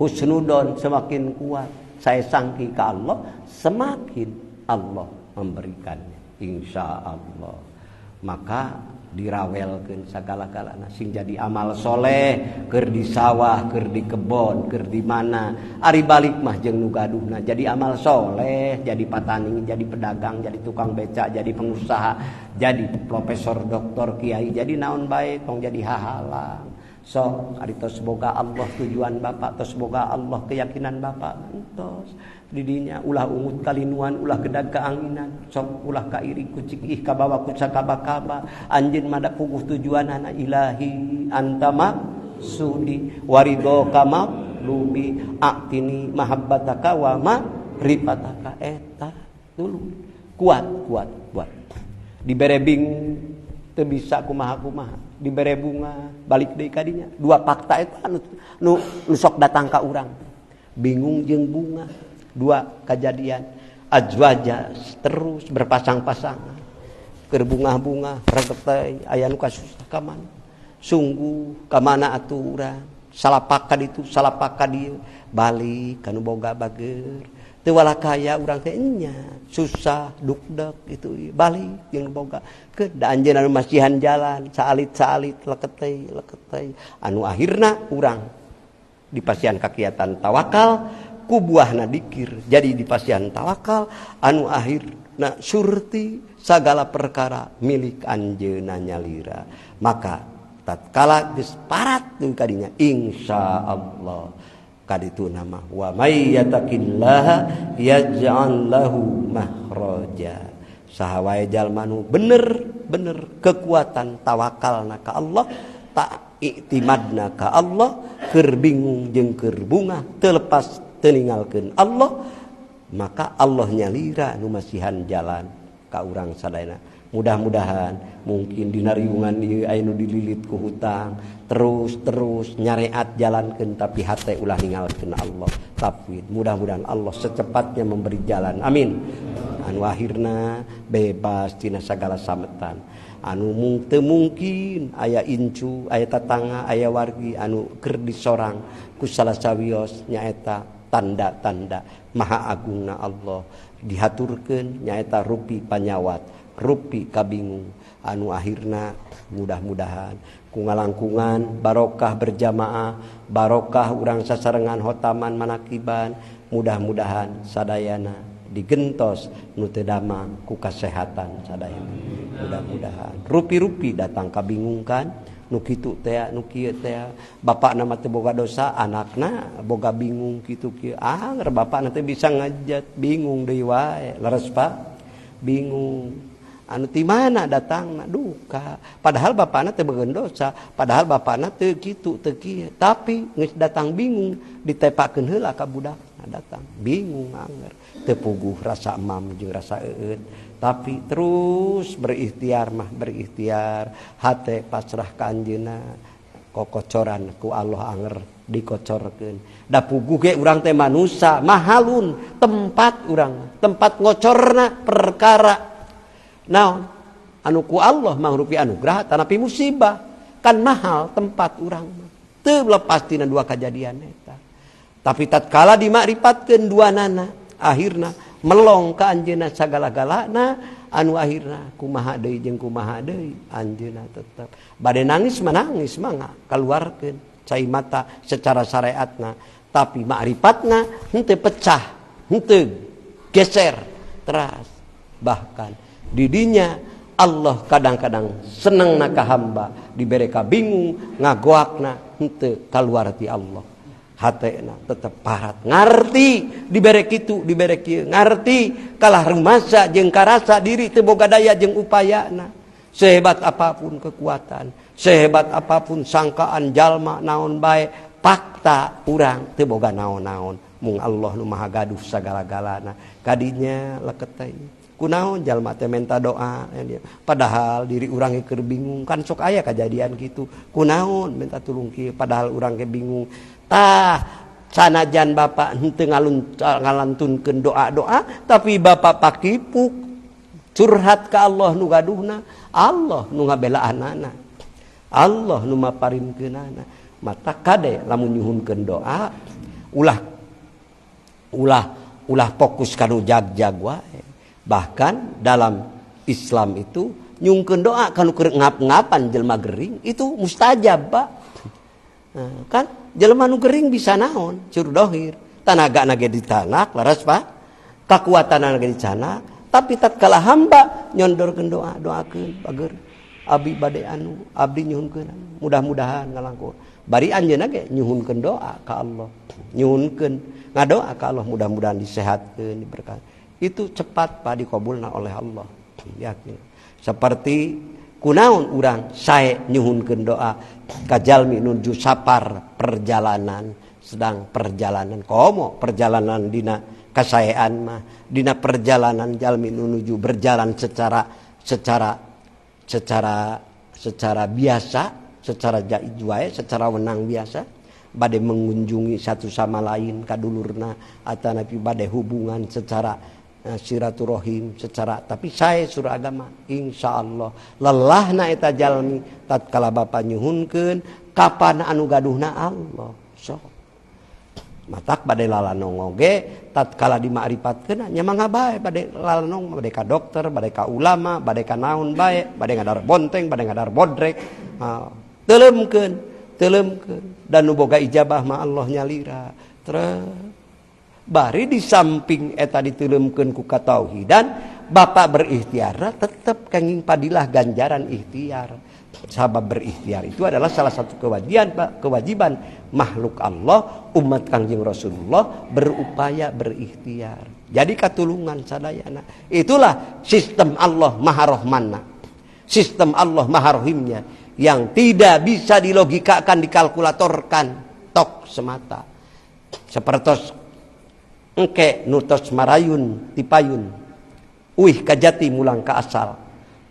husnudon semakin kuat saya sangki ke Allah semakin Allah memberikannya insyaallah maka dirawelkeun sagala-galana sing jadi amal soleh keur di sawah keur di kebon keur di mana ari balik mah jeung nu gaduhna jadi amal soleh jadi patani jadi pedagang jadi tukang becak jadi pengusaha jadi profesor doktor kiai jadi naon bae tong jadi hahalang sok ari tos boga Allah tujuan bapak tos boga Allah keyakinan bapak entos didinya ulah ungut kalinuan ulah gedag keanginan sok ulah kairi kucing ih kabawa ku sakaba-kaba anjeun mah da puguh tujuanana ilahi antama sudi waridho kama lubi aktini mahabbataka wa ma rifataka eta dulu kuat kuat kuat dibere bingung teu bisa kumaha-kumaha dibere bunga balik deui ka dinya dua fakta eta nu sok datang ka urang bingung jeung bunga dua kejadian azwaja terus berpasang-pasangan keur bunga-bunga regeteh aya nu kasusah ka mana sungguh ka mana atuh urang salapak ka ditu salapak ka dieu balik ka nu boga bager teu walakaya urang teh nya susah dukdek itu balik jeung boga ke da anjeun anu masihan jalan saalit-saalit leketeh leketeh anu akhirna urang dipasihan kakiatan tawakal ku buahna dikir jadi dipasihan tawakal anu akhirna surti sagala perkara milik anjeunna nyalira maka tatkala geus parat deui ka dinya insyaallah kaditu nama wa may yattaqillaha yaj'al lahu makhraja saha wae jalma nu bener-bener kekuatan tawakalna ka Allah tak iktimadna ka Allah keur bingung jeung keur bungah teu lepas teu ninggalkeun Allah maka Allah nyalira nu masihan jalan ka urang sadayana mudah-mudahan mungkin dina riungan ieu aya nu dililit ku hutang terus-terus nyareat jalankeun tapi hate ulah ninggalkeun Allah tafwid mudah-mudahan Allah secepatnya memberi jalan amin anu akhirna bebas tina sagala sametan anu teu mungkin aya incu aya tatangga aya wargi anu keur disorang ku salah sawios nyaeta tanda-tanda maha agungna Allah dihaturkeun nyaeta rupi panyawat rupi kabingung anu akhirna mudah-mudahan ku ngalangkungan barokah berjamaah barokah urang sasarengan hotaman manakiban mudah-mudahan sadayana digentos nu teu damang ku kasehatan sadayana mudah-mudahan rupi-rupi datang kabingungkan nu kitu teh nu kieu teh bapakna mah teu boga dosa anakna boga bingung kitu kieu anger bapakna teh bisa ngajat bingung deui wae leres Pak bingung anu ti mana datangna duka padahal bapakna teu boga dosa padahal bapakna teu kitu teu kieu tapi geus datang bingung ditepakeun heula ka budakna datang bingung anger teu puguh rasa emam jeung rasa eueut tapi terus berikhtiar mah berikhtiar hate pasrah ka anjeunna kokocoran ku Allah anger dikocorkeun da puguh ge urang teh manusa mahalun tempat urang tempat ngocorna perkara naon anu ku Allah mangrupi anugerah tanapi musibah kan mahal tempat urang mah teu lepas tina dua kajadian eta tapi tatkala dimakripatkeun dua nana akhirna melong ka anjeunna sagala-galana anu akhirna kumaha deui jeung kumaha deui anjeunna tetep bade nangis mah nangis mangga kaluarkeun cai mata secara syariatna tapi makripatna henteu pecah henteu geser teras bahkan didinya Allah kadang-kadang seneng na ka hamba dibere ka bingung ngagoakna henteu kaluar ti Allah. Hatena tetep parat ngarti dibere kitu dibere kieu ngarti kalah rumasa jeung karasa diri teu boga daya jeung upayana. Sehebat apapun kekuatan, sehebat apapun sangkaan jalma naon bae, fakta urang teu boga naon-naon. Mung Allah nu maha gaduh sagala-galana. Kadinya leket teh. Kunaon jalma teh menta doa ya, padahal diri urang keur bingung kan sok aya kajadian kitu. Kunaon minta tulung kieu padahal urang ge bingung. Tah sanajan bapak henteu ngalantunkeun doa-doa tapi bapak pakipuk curhat ka Allah nu gaduhna, Allah nu ngabelaanana, Allah nu maparimkeunana. Mata kade lamun nyuhunkeun doa ulah ulah ulah fokus kanu jag-jag wae. Bahkan dalam Islam itu nyungkeun doa kanu keur ngap-ngapan jelema gering itu mustajab, Pak. Nah, kan jelema nu gering bisa naon? Cur dohir. Tanagana ge ditanak laras, Pak. Kakuatanana ge dicanak. Tapi tatkala hamba nyondorkeun doa, doakeun bager abdi bade anu, abdi nyuhunkeun anu, mudah-mudahan ngalangkung. Bari anjeunna ge nyuhunkeun doa ka Allah, nyuhunkeun ngadoa ka Allah mudah-mudahan disehatkeun, diberkahi. Itu cepat Pak dikabulna oleh Allah. Yakin. Seperti kunaon urang sae nyuhunkeun doa ka jalmi nuju sapar perjalanan, sedang perjalanan komo perjalanan dina kasaean mah dina perjalanan jalmi nuju berjalan secara secara secara secara biasa, secara jaiz wae, secara wenang biasa, bade mengunjungi satu sama lain kadulurna atanapi bade hubungan secara silaturahim secara tapi saya surah agama insyaallah lelahna eta jalmi tatkala bapa nyuhunkeun kapan anu gaduhna Allah sok matak bade lalanong oge tatkala dimakrifat nya mangga bae bade lalanong bade ka dokter bade ka ulama bade ka naon bae bade ngadar bonteng bade ngadar bodrek teuleumkeun teuleumkeun dan nu boga ijabah ma Allah nyalira terus bari di samping eta diteuleumkeun ku katauhidan bapak berikhtiar tetep kenging padilah ganjaran ikhtiar. Sabab berikhtiar itu adalah salah satu kewajiban, Pak, kewajiban makhluk Allah, umat Kangjeng Rasulullah berupaya berikhtiar. Jadi katulungan sadayana. Itulah sistem Allah Maha Rahmanna. Sistem Allah Maha Rahimnya yang tidak bisa dilogikakan, dikalkulatorkan tok semata. Sapertos engke nutos marayun tipayun. Uih kajati mulang ka asal.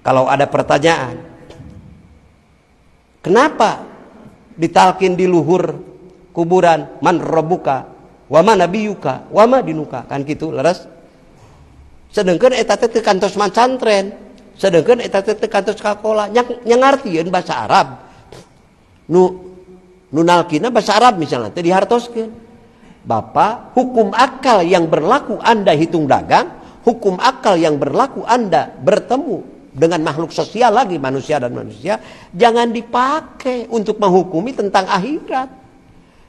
Kalau ada pertanyaan, kenapa ditalkin di luhur kuburan man rabbuka wa ma nabiyuka wa ma dinuka kan gitu leres. Sedangkan eta teh teu kantos mancantren, sedangkan eta teh teu kantos kakola nya ngartieun bahasa Arab. Nu nu nalkina bahasa Arab misalnya teh dihartoskeun. Bapak, hukum akal yang berlaku Anda hitung dagang, hukum akal yang berlaku Anda bertemu dengan makhluk sosial lagi, manusia dan manusia, jangan dipakai untuk menghukumi tentang akhirat.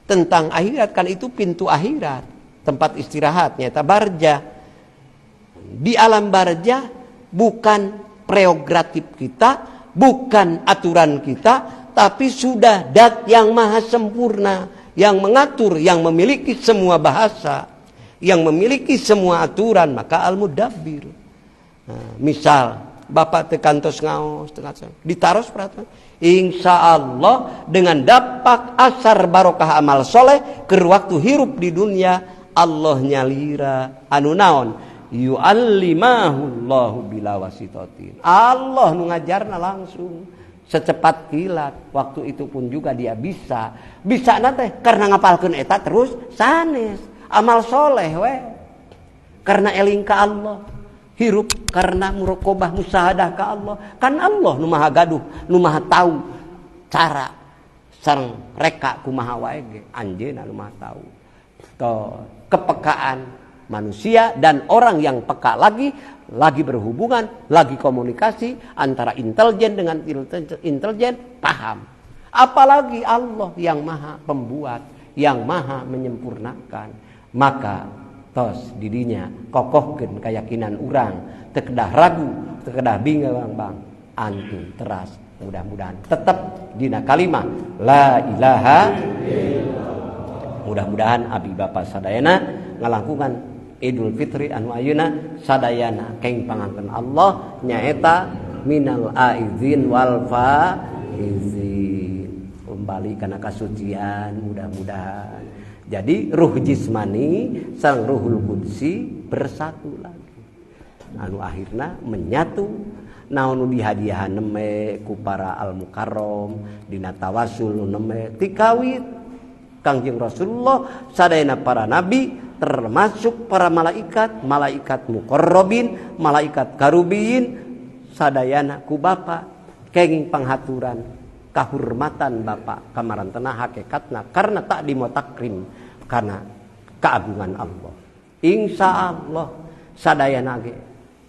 Tentang akhirat kan itu pintu akhirat, tempat istirahatnya eta barjah. Di alam barjah bukan prerogatif kita, bukan aturan kita, tapi sudah dat yang maha sempurna, yang mengatur, yang memiliki semua bahasa, yang memiliki semua aturan, maka al-mudabbir. Nah, misal bapak teu kantos ngaos, ditaros peraturan. Insya Allah dengan dapat asar barokah amal soleh ke waktu hirup di dunia Allah nyalira anu naon yu'allimahullahu bila wasitatin. Allah nu ngajarna langsung secepat kilat. Waktu itu pun juga dia bisa bisa nate karena ngapalkeun eta terus sanes amal soleh we karena eling ka Allah. Hirup karena muraqabah musahadah ka Allah. Kan Allah nu maha gaduh, nu maha tahu cara sareng reka kumaha wae ge anjeunna nu maha tahu. Toh kepekaan manusia dan orang yang peka lagi berhubungan, lagi komunikasi antara intelijen dengan intelijen paham. Apalagi Allah yang maha pembuat, yang maha menyempurnakan. Maka tos didinya kokohkeun keyakinan urang, teu kedah ragu, teu kedah bingung bang. Antum teras mudah-mudahan tetap dina kalimah la ilaha illallah. Mudah-mudahan abi bapa sadayana ngalangkungan Idul Fitri anu ayeuna sadayana keng pangangkeun Allah nyaeta minal aizin wal faizin, kembali kana kasucian mudah-mudahan. Jadi ruh jismani sareng ruhul qudsi bersatu lagi anu akhirna menyatu. Naon nu dihadiahan neme ku para al mukarram dina tawasul nu neme tikawit Kangjeng Rasulullah sadayana para nabi termasuk para malaikat, malaikat muqarrabin, malaikat karubiyin sadayana ku bapa kenging panghaturan kahormatan bapa kamarantena hakikatna karena tak dimotakrim karena keagungan Allah. Insya Allah sadayana ge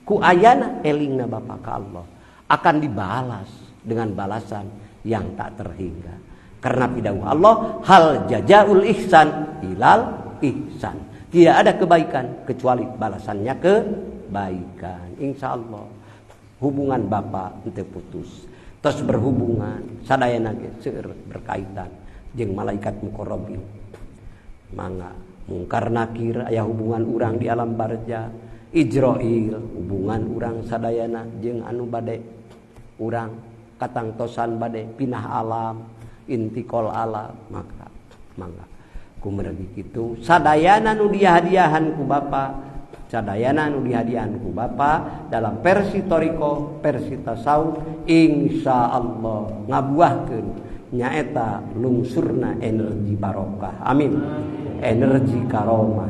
ku ayana elingna bapa ka Allah akan dibalas dengan balasan yang tak terhingga. Karena pidawuh Allah hal jazaul ihsan ilal ihsan. Tidak ada kebaikan kecuali balasannya kebaikan. Insya Allah hubungan bapak henteu putus. Terus berhubungan sadayana ge seueur berkaitan jeung malaikat muqarrabin. Mangga mungkar nakir aya hubungan urang di alam barja. Ijroil hubungan urang sadayana jeung anu bade urang katangtosan bade pinah alam intikol alam maka mangga kumergi kitu sadayana nu dihadiahan ku bapa, sadayana nu dihadiahan ku bapa dalam versi toriko versi tasawuf insyaallah ngabuahkeun nyaeta lungsurna energi barokah. Amin. Energi karomah,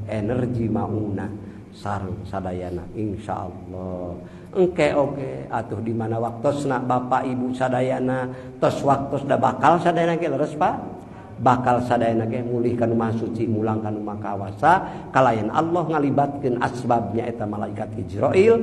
energi maunah sareng sadayana insyaallah. Engke oge atuh di mana waktosna bapak ibu sadayana tos waktos da bakal sadayana ge leres Pak, bakal sadayana ge mulih ka nu maha suci mulang ka nu maha kawasa kalayan Allah ngalibatkeun asbabnya eta malaikat Ijrail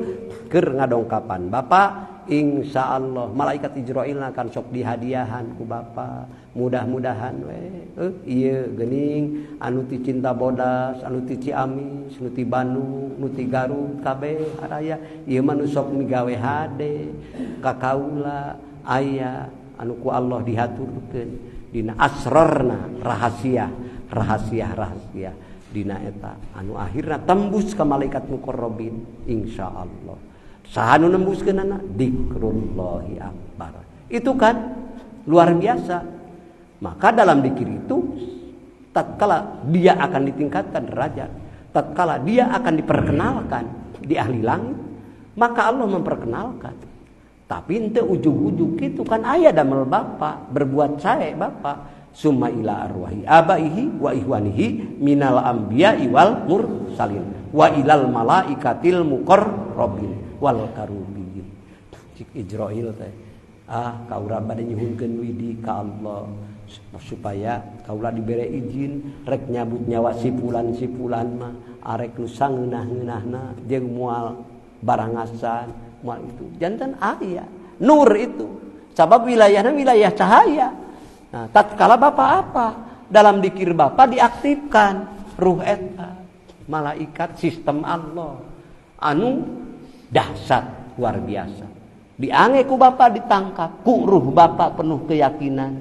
keur ngadongkapan bapak. Insyaallah malaikat Ijrail akan sok dihadiahan ku bapak mudah-mudahan we ieu geuning anu ti Cinta Bodas anu ti Ciamis nu ti Bandung nu ti Garut kabeh araya ieu mah nu sok migawe hade ka kaula aya anu ku Allah dihaturkeun dina asrarna rahasia rahasia rahasia dina eta anu akhirna tembus ka malaikat muqarrabin insyaallah. Saha nu nembuskeunana dikrullahi akbar. Itu kan luar biasa. Maka dalam dikir itu tatkala dia akan ditingkatkan derajat, tatkala dia akan diperkenalkan di ahli langit, maka Allah memperkenalkan. Tapi ente ujug-ujug itu kan aya damel bapa berbuat sae bapa summa ila arwahi abaihi wa ihwanihi minal anbiya'i wal mursalin wa ilal malaikatil muqarrabin wal karubiyin. Cik Ijrail teh kaula bade nyuhunkeun widi ka Allah supaya kaula dibere izin rek nyabut nyawa si fulan mah arek nu sangeunah-ngeunahna jeung moal barangasan moal itu janten aya nur itu sabab wilayahna wilayah cahaya. Nah tatkala bapa apa dalam dikir bapa diaktifkan ruh eta malaikat sistem Allah anu dahsyat luar biasa. Diange ku bapa ditangkap ku ruh bapa penuh keyakinan,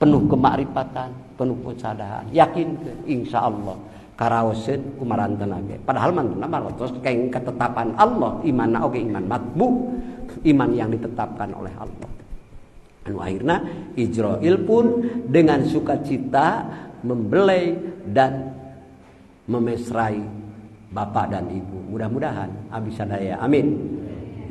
penuh kemakrifatan, penuh kesadaran. Yakin ke insyaallah karaoseun kumarantena ge. Padahal mantuna mah terus keng ketetapan Allah, imanna oge iman matbu, iman yang ditetapkan oleh Allah. Anu akhirna Ijrail pun dengan sukacita membelai dan memesrai bapak dan ibu. Mudah-mudahan abdi sadaya amin.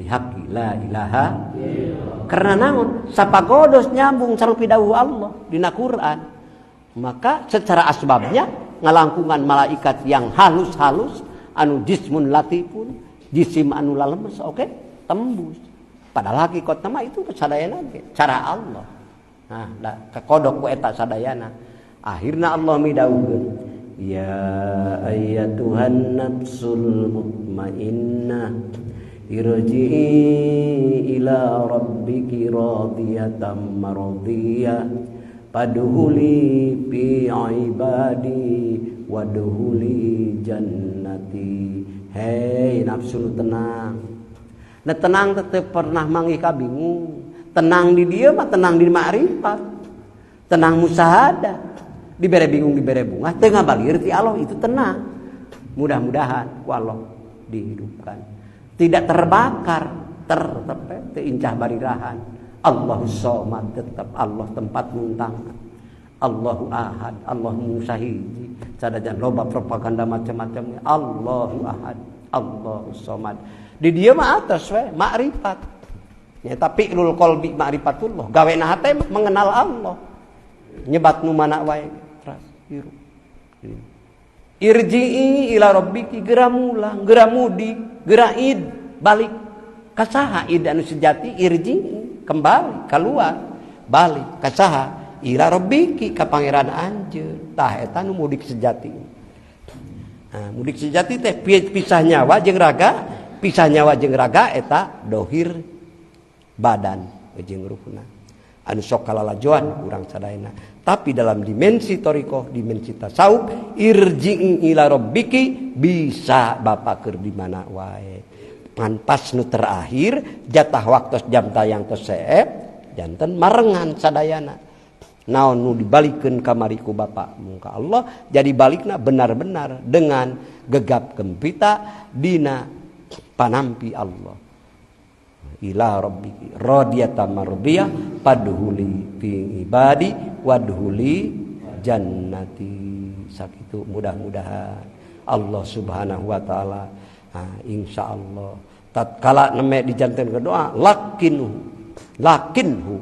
Bihaqi la ilaha illallah. Karena naon sapagodos nyambung sareng pidawuh Allah dina Quran. Maka secara asbabnya ngalangkungan malaikat yang halus-halus anu jismun latifun, jisim anu lalemes oke tembus. Padahal hakikatna mah itu sadayana ge cara Allah. Nah, kakodok ku eta sadayana. Akhirna Allah midawuhkeun ya ayyatuhan nafsul mutmainnah irji'i ila rabbiki radiyatan mardiyah padhuli fi ibadi wadhuli jannati. Hei nafsu nu tenang, Nah tenang tetep pernah manggih ka bingung. Tenang di dia mah tenang di ma'rifat. Tenang musahadah. Dibere bingung dibere bunga teu ngabalir ti Allah itu tenang. Mudah-mudahan ku Allah dihidupkan. Tidak terbakar, tertepe teu incah barirahan. Allahus somad tetap Allah tempat muntang. Allahu ahad, Allah musahiji. Sadajan loba propaganda macam-macam. Allahu ahad, Allahus somad. Di dia mah atas we makrifat. Nyata fi'lul qalbi ma'rifatullah. Gawena hate mengenal Allah. Nyebat nu mana wae teras hirup. Irji'i ila rabbiki, geura mulang, geura mudik, geura id, balik. Kasaha id anu sejati irji'i, kembali, keluar, balik kasaha ila rabbiki ka pangeran anjeun. Tah eta nu mudik sejati. Nah, mudik sejati teh pisah nyawa jeung raga, pisah nyawa jeung raga eta dohir badan jeung ruhna. Anu sok kalalajoan urang sadayana. Tapi dalam dimensi thariqah, dimensi tasawuf, irji'i ila rabbiki bisa bapak keur di mana wae. Ngan pas nu terakhir jatah waktu jam tayang tos seep janten marengan sadayana. Naon nu dibalikeun kamari ku bapak mungka Allah jadi balikna benar-benar dengan gegap gempita dina panampi Allah. Ila rabbiki radiyatan mardiyah padhuli fi ibadi wadhuli jannati. Sakitu mudah-mudahan Allah Subhanahu wa taala insyaallah tatkala neme dijanten ke doa lakinhu lakinhu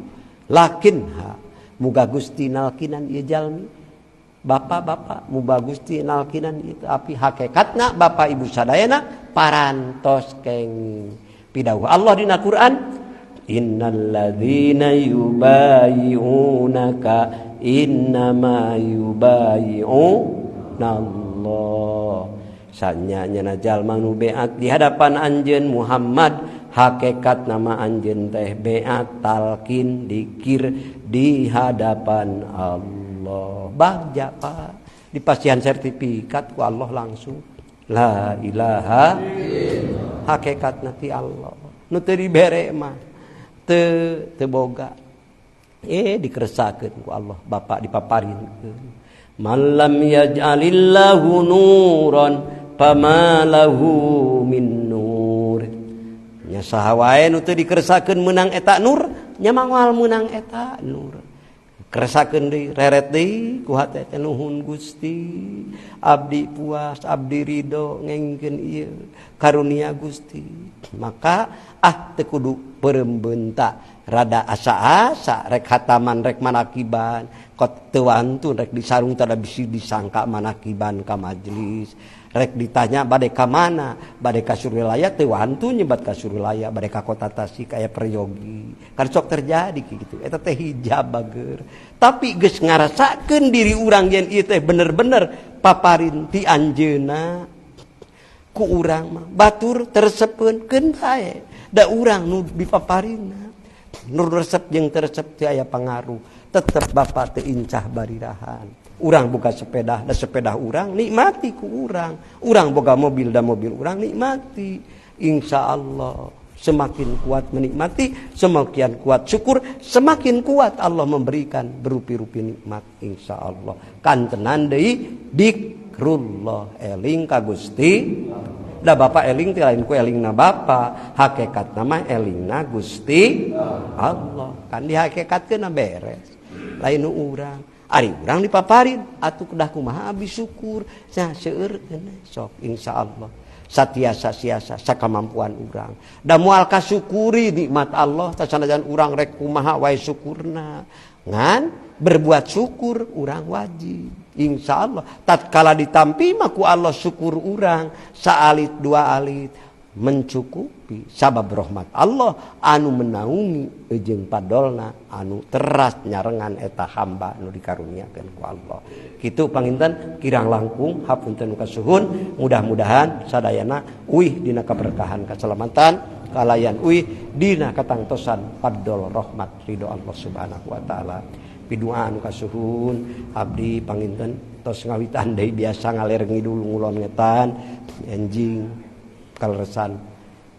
lakinha muga Gusti nalkinan ieu jalmi bapak-bapak muga Gusti nalkinan ieu tapi hakikatna bapak ibu sadayana parantos kenging pidawuh Allah dina Quran innalladzina yubayi'unaka innama yubayi'una Allah. Sanya nyana jalma nu beat di hadapan anjeun Muhammad hakikat nama anjeun teh beat talkin dikir di hadapan Allah. Bagja Pak dipasihan sertifikat ku Allah langsung la ilaha hakikat nanti Allah nu teu dibere mah teu teu boga dikeresakeun ku Allah bapak dipaparinkeun man lam yaj'alillahu nuran fama lahu min nur. Nya saha wae nu teu dikeresakeun meunang eta nur nya mangwal meunang eta nur. Keresakeun deui reret deui ku hate teh nuhun Gusti abdi puas abdi ridho ngengkeun ieu karunia Gusti. Maka teu kudu peurembeunta rada asa-asa rek hataman rek manakiban kot teu wantun rek disarung tada bisi disangka manakiban ka majelis rek ditanya bade ka mana bade ka Surilaya teu wantun nyebat ka Surilaya bade ka kota Tasik aya peryogi kan sok terjadi kitu eta teh hijab bager tapi geus ngarasakeun diri urang yen ieu teh bener-bener paparin ti anjeunna ku urang mah batur tersepeun keun bae da urang nu dipaparina nu resep jeung teresep teu aya pangaruh tetep bapak teu incah barirahan. Urang boga sepeda da sepeda urang nikmati ku urang, urang boga mobil da mobil urang nikmati. Insyaallah semakin kuat menikmati, semakin kuat syukur, semakin kuat Allah memberikan berupi-rupi nikmat insyaallah. Kantenan deui dikrullah eling ka Gusti. Da bapak eling teh lain ku elingna bapak, hakikatna mah elingna Gusti Allah. Kan dihakikatkeun beres. Lain nu urang. Ari urang dipaparin atuh kedah kumaha abdi syukur. Nya seueurkeun sok insyaallah. Satiasa siasa sakamampuan urang. Da moal kasyukuri nikmat Allah tah sanajan urang rek kumaha wae syukurna. Ngan berbuat syukur urang wajib. Insyaallah tatkala ditampi mah ku Allah syukur urang saalit dua alit mencukupi sabab rahmat Allah anu menaungi jeung padolna anu teras nyarengan eta hamba nu dikaruniakeun ku Allah. Kitu panginten kirang langkung hapunten kasuhun mudah-mudahan sadayana uih dina kaberkahan kaselamatan kalayan uih dina katangtosan padol rahmat ridho Allah Subhanahu wa taala. Pidu'a anu kasuhun abdi panginten tos ngawitan deui biasa ngaler ngidul ngulon ngetan enjing kaleresan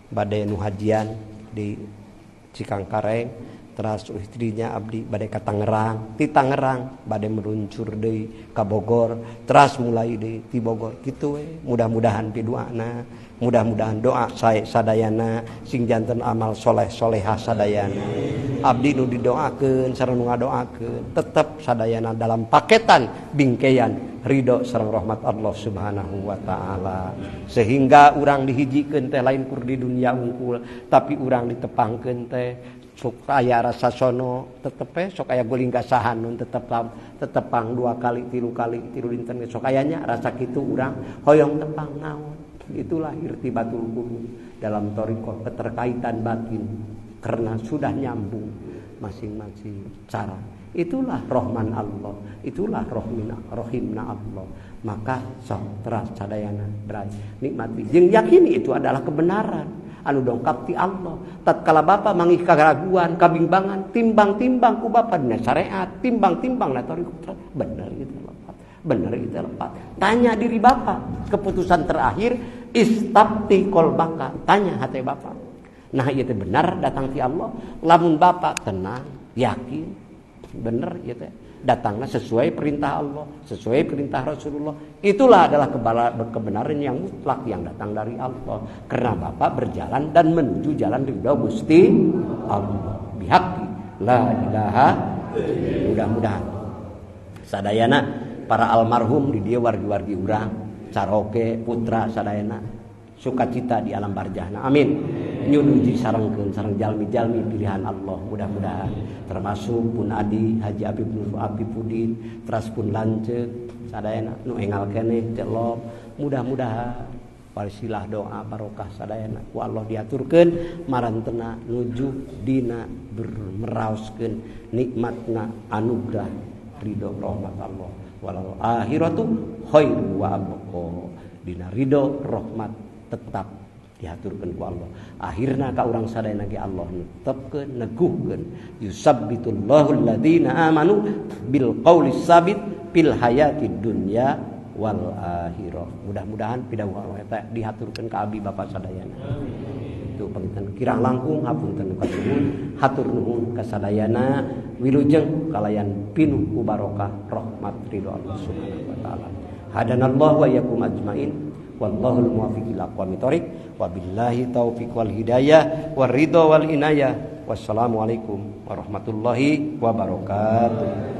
Bade nu hajian di Cikangkareng, teras istrinya abdi bade ka Tangerang, ti Tangerang bade meluncur deui ka Bogor, teras mulai deui ti Bogor kitu we. Mudah-mudahan piduana, mudah-mudahan doa sae sadayana sing janten amal soleh solehah sadayana. Abdi nu didoakeun sareng nu ngadoakeun tetep sadayana dalam paketan bingkeyan ridho sareng rahmat Allah Subhanahu wa taala. Sehingga urang dihijikeun teh lain kur di dunia unggul, tapi urang ditepangkeun teh sok aya rasa sono tetep sok aya guling kasahan nun tetep tetepang 2 kali 3 kali 3 dinten sok ayanya rasa kitu urang hoyong tepang naon. Itulah irtibatul qulub dalam thariqah, keterkaitan batin karena sudah nyambung masing-masing cara. Itulah Rahman Allah, itulah Rohimna Allah. Maka sok teras sadayana berai nikmati jeung yakini itu adalah kebenaran anu dongkap ti Allah. Tatkala bapa mangih keraguan, kabingbangan, timbang-timbang ku bapa dina syariat, timbang-timbang na thariqah, bener itu lepat, bener itu lepat. Tanya diri bapa, keputusan terakhir istabti qalbaka, tanya hati bapa. Nah ieu teh benar datang ti Allah. Lamun bapa tenang, yakin, bener ieu teh datangnya sesuai perintah Allah, sesuai perintah Rasulullah. Itulah adalah kebenaran yang mutlak yang datang dari Allah. Karena bapak berjalan dan menuju jalan ridho Gusti Allah. Bihaqi la ilaha. Mudah-mudahan sadayana para almarhum di dia wargi-wargi urang, caroke putra sadayana sukacita di alam barjahna. Amin. Nyuduji sarengkeun sareng jalmi-jalmi pilihan Allah mudah-mudahan termasuk pun Adi Haji Apip Nur Apipudin teras pun lanceuk sadayana nu engal keneh celop mudah-mudahan wasilah doa barokah sadayana ku Allah diaturkeun marantena nuju dina meraoskeun nikmatna anugerah ridho rahmat Allah. Walal akhiratu khairu wa abqa. Dina ridho rahmat tetap diaturkeun ku Allah. Akhirna ka urang sadayana ge Allah netepkeun neguhkeun yusabbitullahu alladzina amanu bil qaulis sabit fil hayatid dunya wal akhirah. Mudah-mudahan pidawuh eta dihaturkeun ka abdi bapa sadayana. Itu panginten kirang langkung hapunten kasuhun hatur nuhun ka sadayana wilujeng kalayan pinuh ku barokah rahmat ridho Allah Subhanahu wa taala. Hadanallahu wa iyyakum ajmain. Wallahul muwaffiq ila aqwamit thoriq. Wabillahi taufiq wal hidayah war ridho wal inayah. Wassalamualaikum warahmatullahi wabarakatuh.